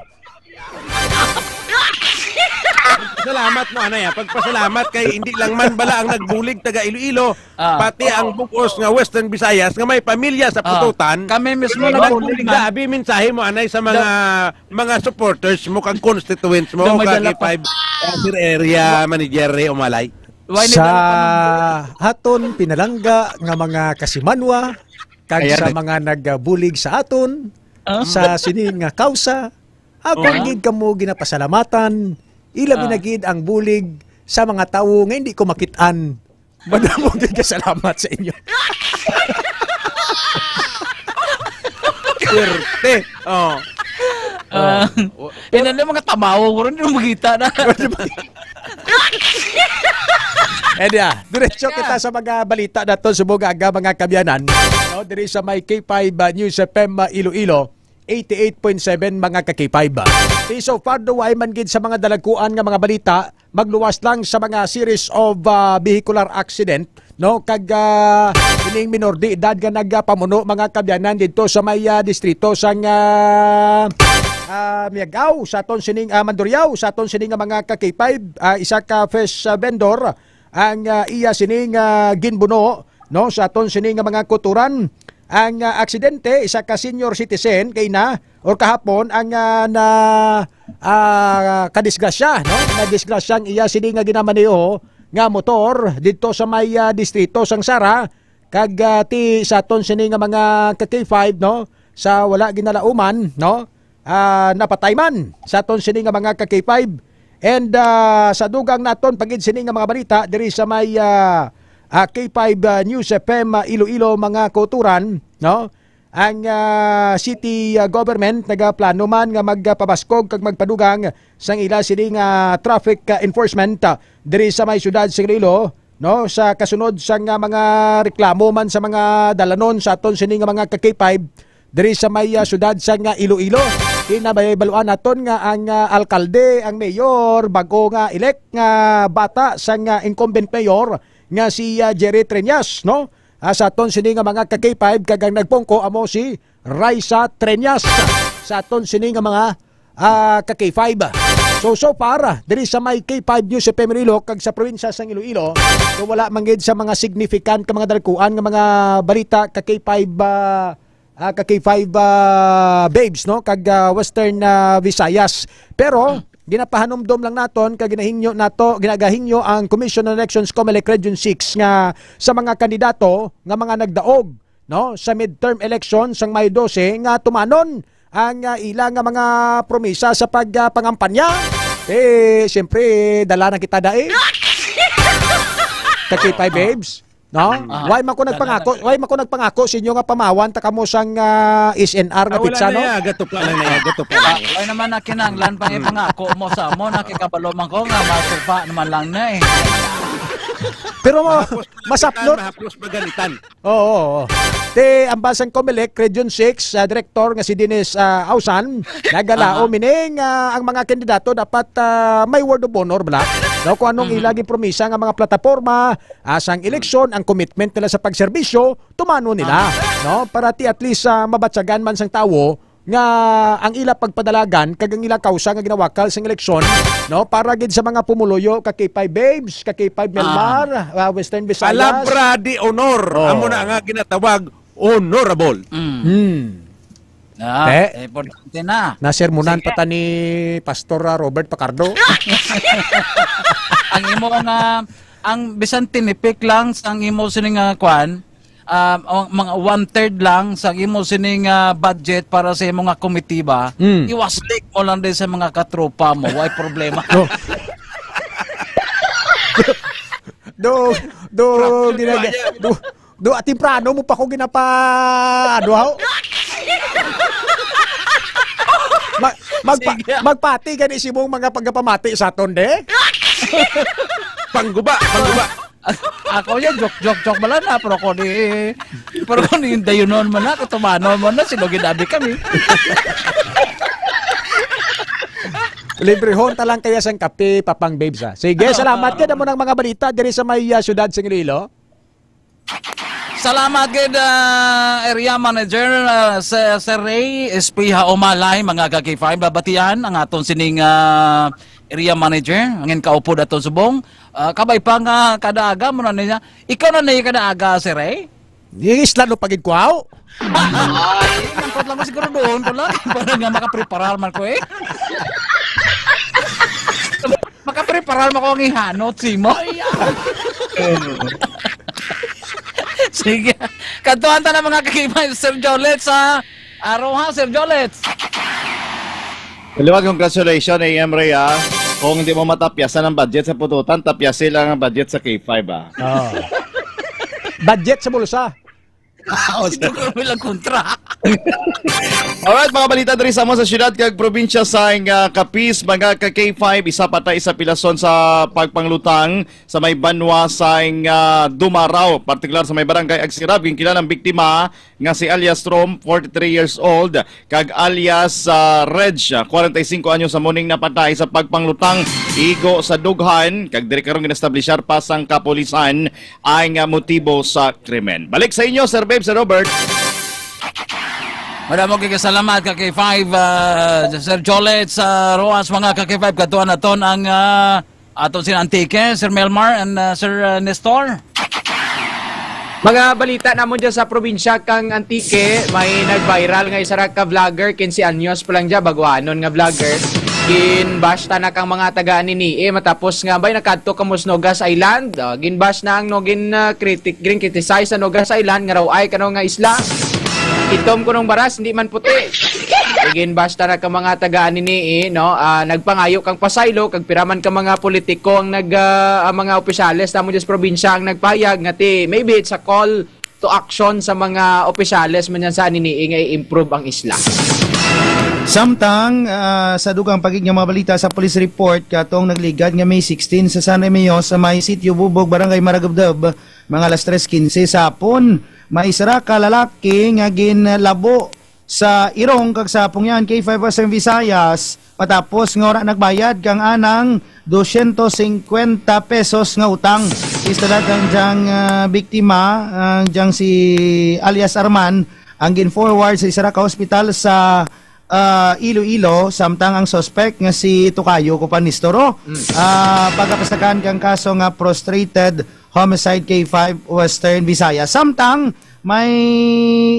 Salamat mo, anay, ah. Pagpasalamat kay hindi lang man bala ang nagbulig taga Iloilo, Ah. pati ang bugos nga Western Visayas nga may pamilya sa Ah. Pututan. Kami mismo May nagbulig nagbulig man. na, abi, mensahe mo, anay, sa mga, mga supporters mo, kag constituents mo, Daw may kag dala pa. K five, uh, Sir Area Manager Ray Umalay. Why ni Sa dala pa ng aton pinalangga nga mga kasimanwa, kag Ayan. sa mga nagbulig sa aton, Ah. sa sini nga kausa, ako Oo. gid kamo ginapasalamatan, ilabi Ah. na gid ang bulig sa mga tawo nga hindi ko makit-an. Madamo gid nga salamat sa inyo. Swerte. Oh. Ah, Oh. Pinala mga tamaw, wala na makita na. Eh, diya, diretso Okay na. kita sa mga balita nato sa Bugaga, mga kabyanan. No, diri sa may K five, uh, News F M, uh, Iloilo, eighty-eight point seven, mga ka-K five. Piso Fardo, ay man gid sa mga dalagkuan nga mga balita, magluwas lang sa mga series of, uh, vehicular accident, no? Kag, uh, ining minor de edad nga nagapamuno, mga kabyanan, dito sa may, uh, distrito sang, uh, uh, Miagao, sa aton sining, uh, Mandurriao, sa aton sining nga mga ka-K five, uh, isa ka fish, uh, vendor, ang, ah, iya sining, ah, ginbuno, no, sa aton sini nga mga kutoran. Ang, ah, aksidente, isa ka senior citizen kay na or kahapon ang, ah, na, ah, kadisgrasya, no? Nadisgrasya ang iya sini nga ginamaneho nga motor didto sa may, ah, distrito sang Sara, kag, ah, ti sa aton sini nga mga ka-K five, no, sa wala ginalauman, no, ah, napatay man sa aton sini nga mga ka-K five. And, ah, sa dugang naton pa gid sini nga mga balita diri sa may, ah, ah, K five, ah, News F M, ah, Iloilo, mga kauturan, no? Ang, ah, city, ah, government nagaplano man nga magpabaskog kag magpadugang sang ila sini nga traffic, ah, enforcement, ah, diri sa may siyudad sa Iloilo, no? Sa kasunod sang, ah, mga reklamo man sa mga dalanon sa aton sini nga mga ka-K five, diri sa may, ah, siyudad sang, ah, Iloilo. Kinabaybaluan naton nga ang, ah, alkalde, ang mayor, bago nga elect nga bata sang, ah, incumbent mayor nga si, ah, Jerry Treñas, no? Ah, sa aton sini nga mga ka-K five, kag ang nagpungko amo si Raisa Treñas sa aton sini nga mga, ah, ka-K five. So, so far, ah, diri sa may K five News F M Iloilo kag sa probinsya sang Iloilo, so wala man gid sa mga significant ka mga dalkuan nga mga balita ka-K five, ah, ah, ka-K five, ah, babes, no? Kag, ah, Western, ah, Visayas. Pero, ginapahanumdom lang naton, kag ginahingyo nato, ginagahingyo ang Commission on Elections, COMELEC Region six nga sa mga kandidato nga mga nagdaog, no, sa midterm election sang Mayo dose nga tumanon ang, ah, ila nga mga promesa sa pag, ah, pangampanya. Eh, siyempre, dala na kita dai. Ka-K five babes. No? Ah. Why man ko nagpangako? Why man ko nagpangako sa inyo nga pamawan ta kamo sang, ah, S N R nga Ah, wala pizza, na no? ya, gatupa lang na ya, gatupa Ah, lang ya. Why naman na kinahanglan pang ipangako mo sa amo, nakikabalo man ko nga masupa naman lang na eh. Pero ma-, Mahapos masaplot. Mahapos magalitan. Oo, oo. Te, ang basang Comelec, Region six, ah, Director nga si Dennis, ah, Ausan, nagalaom Aha. ining, ah, ang mga kandidato dapat, ah, may word of honor, bala. No, kung anong Mhm. ila ginpromisa nga mga plataporma, ah, sang eleksyon, ang commitment nila sa pagserbisyo, tumano nila, Ah. no? Para ti at least, ah, mabatyagan man sang tawo nga ang ila pagpadalagan kag ang ila kausa nga ginawakal sang eleksyon, no? Para gid sa mga pumuluyo, ka K five Babes, ka K five Ah. Melmar, ah, Western Visayas. Palabra de honor. Oh. Amo na nga ginatawag honorable. Mm. Hmm. Ah, Te? importante na. Nasermonan Sige. pa ta ni Pastor, ah, Robert Pacardo. Ang imo nga, ang bisan tinipik lang sa ang imo sining, ah, kwan, ah, ang mga one-third lang sa imo sining, ah, budget para sa imo nga komitiba, Mm. iwaslik mo lang din sa mga katropa mo. Way problema. No. Do, do, Proper ginaga-, ba yan? do, do, ah, temprano mo pa ko ginapa, ano, haw? Ma-, magpa-, Sige. Magpati gani si mong mga pagkapamati sa aton, de? Pangguba, pangguba. Ako yan, joke, joke, joke, bala na, pero ako ni, pero ako ni dayunon man na, katumanon man na, sino ginabi kami? Librehon ta lang kaya sang kape, Papang Babes, ah. Sige, salamat gid. Amo nang mga balita diri sa may, ah, siyudad sa Iloilo. Salamat gid, ah, Area Manager, ah, Sir, Sir Ray Espeha Umalay, mga ka K five, babatian ang aton sining, ah, Area Manager, angin kaupod aton subong. Ah, kabay pa nga kada aga mo na niya. Ikaw na niya kada aga, Sir Ray? Yung isla no pagid kwaw? Ay, mangkot lang ko siguro doon ko lang. Para nga makapreparar man ko eh. Makapreparar man ko ang ihanot, Simo. Sige. Kantuhan ta na mga kakibay, Sir Jolet sa Aroha, Sir Jolet. Liwag, congratulations, A M Ray, ah. Kung hindi mo matapyasan ang budget sa pututan, tapyasin lang ang budget sa K five, ah. Oh. Budget sa bulsa. Ah, oh, Ito ko may lang kontra. Alright, mga balita diri sa mo sa siyudad kag probinsya sa, ah, Capiz, mga ka K five, isa patay sa pilason sa pagpanglutang sa may banwa sa, ah, Dumaraw, partikular sa may barangay Agsirab. Ginkilala ang biktima nga si alias Rom, forty-three years old, kag alias, ah, Reg, ah, forty-five anyos, sa muning napatay sa pagpanglutang igo sa dughan, kag diri karon ginaestablishar pa sang kapulisan ang, ah, motibo sa krimen. Balik sa inyo, Sir Babe, Sir Robert. Madamo kay salamat ka K five, ah, Sir Jolet sa Roas, mga ka K five, katuan naton ang, ah, aton sin Antique, Sir Melmar and, ah, Sir, ah, Nestor. Mga balita namon dyan sa probinsya kang Antique, may nag-viral nga isa ra ka vlogger, quince anyos pa lang dyan, baguanon nga vlogger. Gin-bash ta na kang mga taga Anini, eh, matapos nga bay nakadto ka mo sa Nogas Island. Ah, gin-bash na ang no, gin, ah, critic, gin-criticize sa Nogas Island nga raw ay kano nga isla. Itom kunong baras, hindi man puti. Gin-bash ta na ka mga taga Anini, eh, no? Ah, nagpangayo kang pasaylo, kag pira man ka mga politiko ang nag, ah, ang mga opisyales namo dyan sa probinsya ang nagpayag nga ti, maybe it's a call to action sa mga opisyales man yan sa Anini nga i-improve ang isla. Samtang, ah, sa dugang pagig nga mga balita sa police report, katong nagligad nga May sixteen sa San Remigio sa may Sitio Bubog, Barangay Maragubdub, mga alas tres quince sa hapon, may isa ra ka lalaki nga ginlabo sa Irong kag sa Pungyan K five Western Visayas matapos nga wala nagbayad kang anang dosyentos singkwenta pesos nga utang. Istorya ang diyang, ah, biktima, ang diyang si alias Arman, ang gin-forward sa isa ra ka hospital sa, ah, Iloilo, samtang ang suspect nga si Tokayo Kupan Nistoro, Mm. ah, pagapasakan kang kaso nga frustrated homicide K five Western Visayas. Samtang may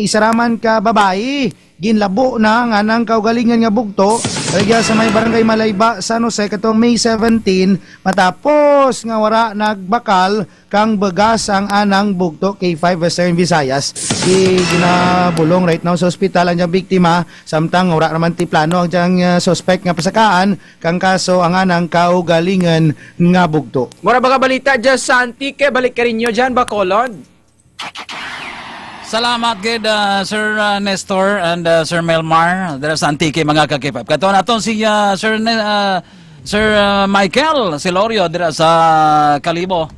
isa ra man ka babayi ginlabo na nga nang kaugalingon nga bugto, ragya sa may barangay Malayba, San Jose, katong May seventeen, matapos nga wala nagbakal kang bugas ang anang bugto, K five Western Visayas. Di ginabulong right now sa ospital ang diyang biktima, samtang wala naman ti plano ang diyang, ah, suspect nga pasakaan kang kaso ang anang kaugalingon nga bugto. Mura ba ka balita dyan sa Antique? Balik ka rin nyo dyan, Bacolod? Salamat gid, ah, Sir, ah, Nestor and, ah, Sir Melmar, dira sa Antique, mga kakipap. Kato naton si, ah, Sir Ne-, ah, Sir, ah, Michael Silorio dira sa Kalibo.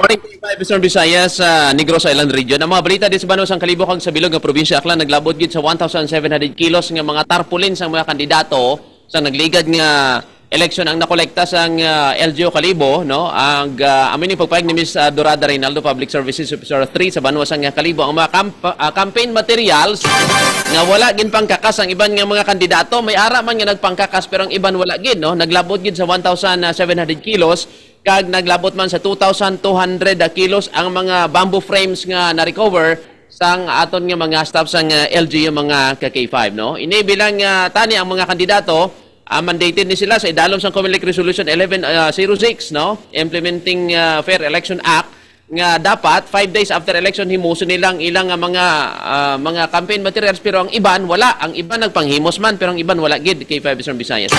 Morning, K five Eastern Visayas, sa Negros Island Region. Ang mga balita di sa banwa sang Kalibo kag sa bilog nga probinsya Aklan naglabot gid sa one thousand seven hundred kilos nga mga tarpaulin sang mga kandidato sa nagligad nga eleksyon ang nakolekta sang, ah, L G U Kalibo, no? Ang, ah, amo ni pagpayag ni Miss, ah, Dorada Reynaldo, Public Services Officer three sa banwa sang, ah, Kalibo. Ang mga camp-, ah, campaign materials nga wala ginpangkakas ang iban nga mga kandidato, may ara man nga nagpangkakas pero ang iban wala gid, no? Naglabot gid sa one thousand seven hundred kilos kag naglabot man sa two thousand two hundred kilos ang mga bamboo frames nga na-recover sang aton nga mga staff sang, ah, L G U, mga ka K five, no? Ini bilang, ah, tani ang mga kandidato, ah, mandated ni sila sa idalom sang Comelec Resolution eleven, ah, zero six, no? Implementing, ah, Fair Election Act, nga dapat five days after election himuson nila ang ilang nga mga, ah, mga campaign materials, pero ang iban wala. Ang iban nagpanghimos man, pero ang iban wala gid, K five Eastern Visayas.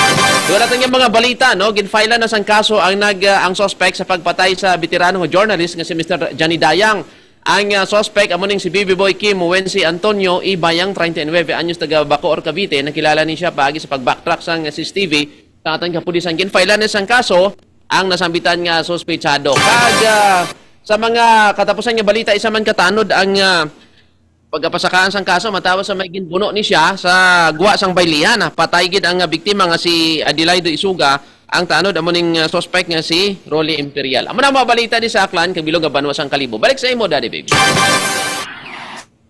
Wala tang mga balita, no? Ginfile na sang kaso ang nag, ah, ang suspect sa pagpatay sa veterano nga journalist nga si Mister Johnny Dayang. Ang, ah, suspect amo ning si Baby Boy Kim Wensi Antonio Ibayang, treinta y nueve anyos, taga Bacoor, Cavite. Nakilala ni siya paagi sa pag-backtrack sang C C T V sa aton kapulisan. Ginfile na sang kaso ang nasambitan nga suspetsado. Kag, ah, sa mga katapusan nga balita, isa man ka tanod ang, ah, pagapasakaan sang kaso matapos sa may ginbuno ni siya sa gwa sang baylihan. Ah, patay gid ang, ah, biktima nga si Adelaido Isuga. Ang tanod amo ning, ah, suspect nga si Rolly Imperial. Amo na ang mga balita di sa Aklan kag bilog nga banwa sang Kalibo. Balik sa imo, Daddy Baby.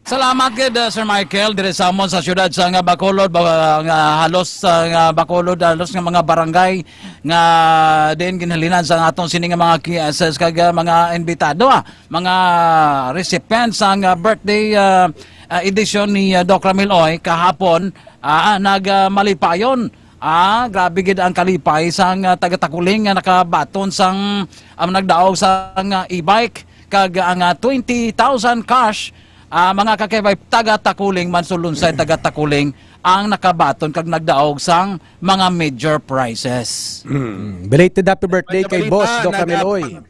Salamat gid, uh, Sir Michael, diri sa amon sa siyudad sa nga Bacolod, ba, nga halos sa nga Bacolod, halos nga mga barangay nga din ginhalinan sa atong sini nga mga ki-, uh, sa, kag, uh, mga imbitado, ah, mga recipients sang, uh, birthday, uh, uh, edition ni, uh, Doc Ramil Oy kahapon, ah, nag, uh, malipayon. Ah, grabe gid ang kalipay sang, uh, taga-Takuling nga nakabaton sang, um, nagdaog sang, uh, e-bike kag ang, ah, twenty thousand cash, ah, mga ka-K five, taga-Takuling man, Sulunsay, taga-Takuling ang nakabaton kag nagdaog sang mga major prizes. Mm. Belated happy birthday kay Boss Doc Camilo Oy.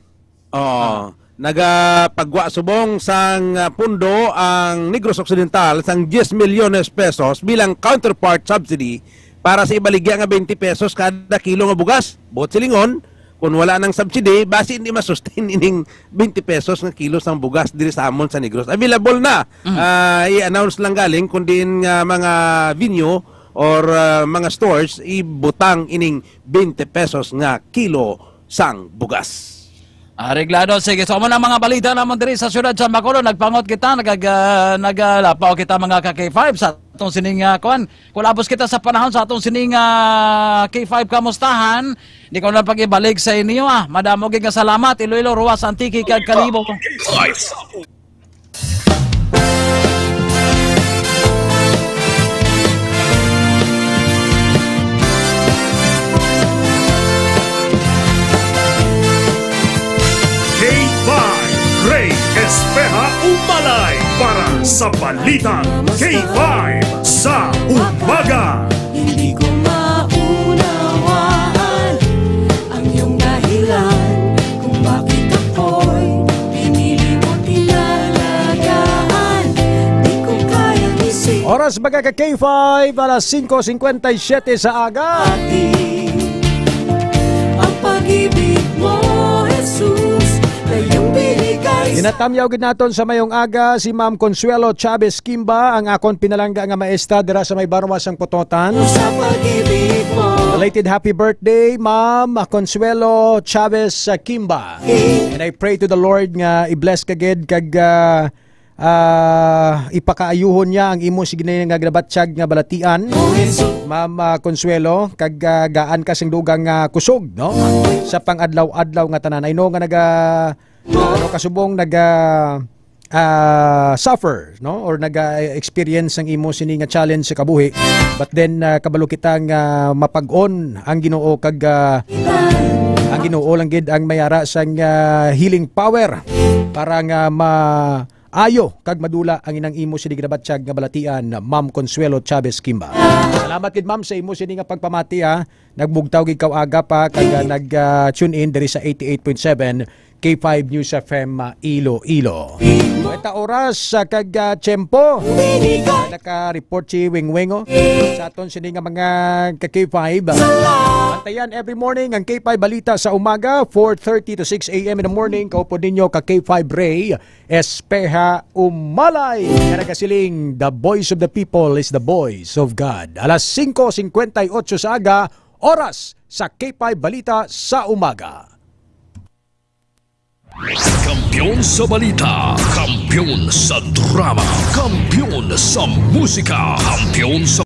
Oh, nagapagwa subong sang, ah, pundo ang Negros Occidental sang diez milyones pesos bilang counterpart subsidy para sa ibaligya nga twenty pesos kada kilo nga bugas. Buot silingon, kung wala nang subsidy, basi hindi masustain ining twenty pesos nga kilo sang bugas diri sa amon sa Negros. Available na. Mm. Ah, i-announce lang galing kung diin nga mga venue or, ah, mga stores ibutang ining twenty pesos nga kilo sang bugas. Areglado. Sige, so, amo na ang mga balita namon diri sa siyudad sa Bacolod. Nagpangot kita, nag-, ah, nagalapaw kita, mga ka-K five, sa atong sining, ah, kuan. Kulabos kita sa panahon sa atong sining, ah, K five Kamustahan. Di ko na pag-ibalik sa inyo, ah. Madamo gid nga salamat, Iloilo, Roxas, Antique, kag Kalibo. K five, Ray Espeha Umalay para sa Balitang K five sa umaga. Hindi ko maunawaan ang iyong dahilan kung bakit ako'y pinili mo tinalagaan. Di ko kayang isip Oras, mga ka K five, alas singko singkwenta y siyete sa aga. Ang pag-ibig mo, Jesus, na iyong binigay sa Ginatamyaw gid naton sa mayong aga si Ma'am Consuelo Chavez Kimba, ang akon pinalangga nga maestra dira sa may Barwa sang Pototan. Sa pag-ibig mo. Belated happy birthday, Ma'am Consuelo Chavez, uh, Kimba. And I pray to the Lord nga i-bless ka gid kag, uh, ah, ipakaayuhon niya ang imo, sige na nga ginabatyag nga balatian, Ma'am, ah, Consuelo, kag, ah, gaan ka sing dugang nga kusog, no? Sa pang-adlaw-adlaw nga tanan. I know nga naga, ano, kasubong naga, ah, suffer, no? Or naga-experience ang imo sini nga challenge sa kabuhi. But then, ah, kabalo kita nga mapag-on ang Ginoo kag, ah, ang Ginoo lang gid ang may ara sang, ah, healing power para nga ma- ayo kag madula ang inang imo sini ginabatyag nga balatian, Ma'am Consuelo Chavez Kimba. Salamat gid, ma'am, sa imo sini nga pagpamati, ha. Nagbugtaw gid kaw aga pa kag, ah, nag, ah, tune in diri sa eighty-eight point seven K five News F M, ah, Iloilo. Kwenta oras, ah, kag, ah, tiyempo. Naka-report si Wingwing, oh, sa aton sini nga mga ka K five. Bantayan every morning ang K five Balita sa umaga, four thirty to six a m in the morning. Kaupod ninyo ka K five Ray Espeha Umalay, nga nagasiling, "The voice of the people is the voice of God." Alas singko singkwenta y otso sa aga, oras sa K five Balita sa umaga. Kampiyon sa balita, kampiyon sa drama, kampiyon sa musika, kampiyon sa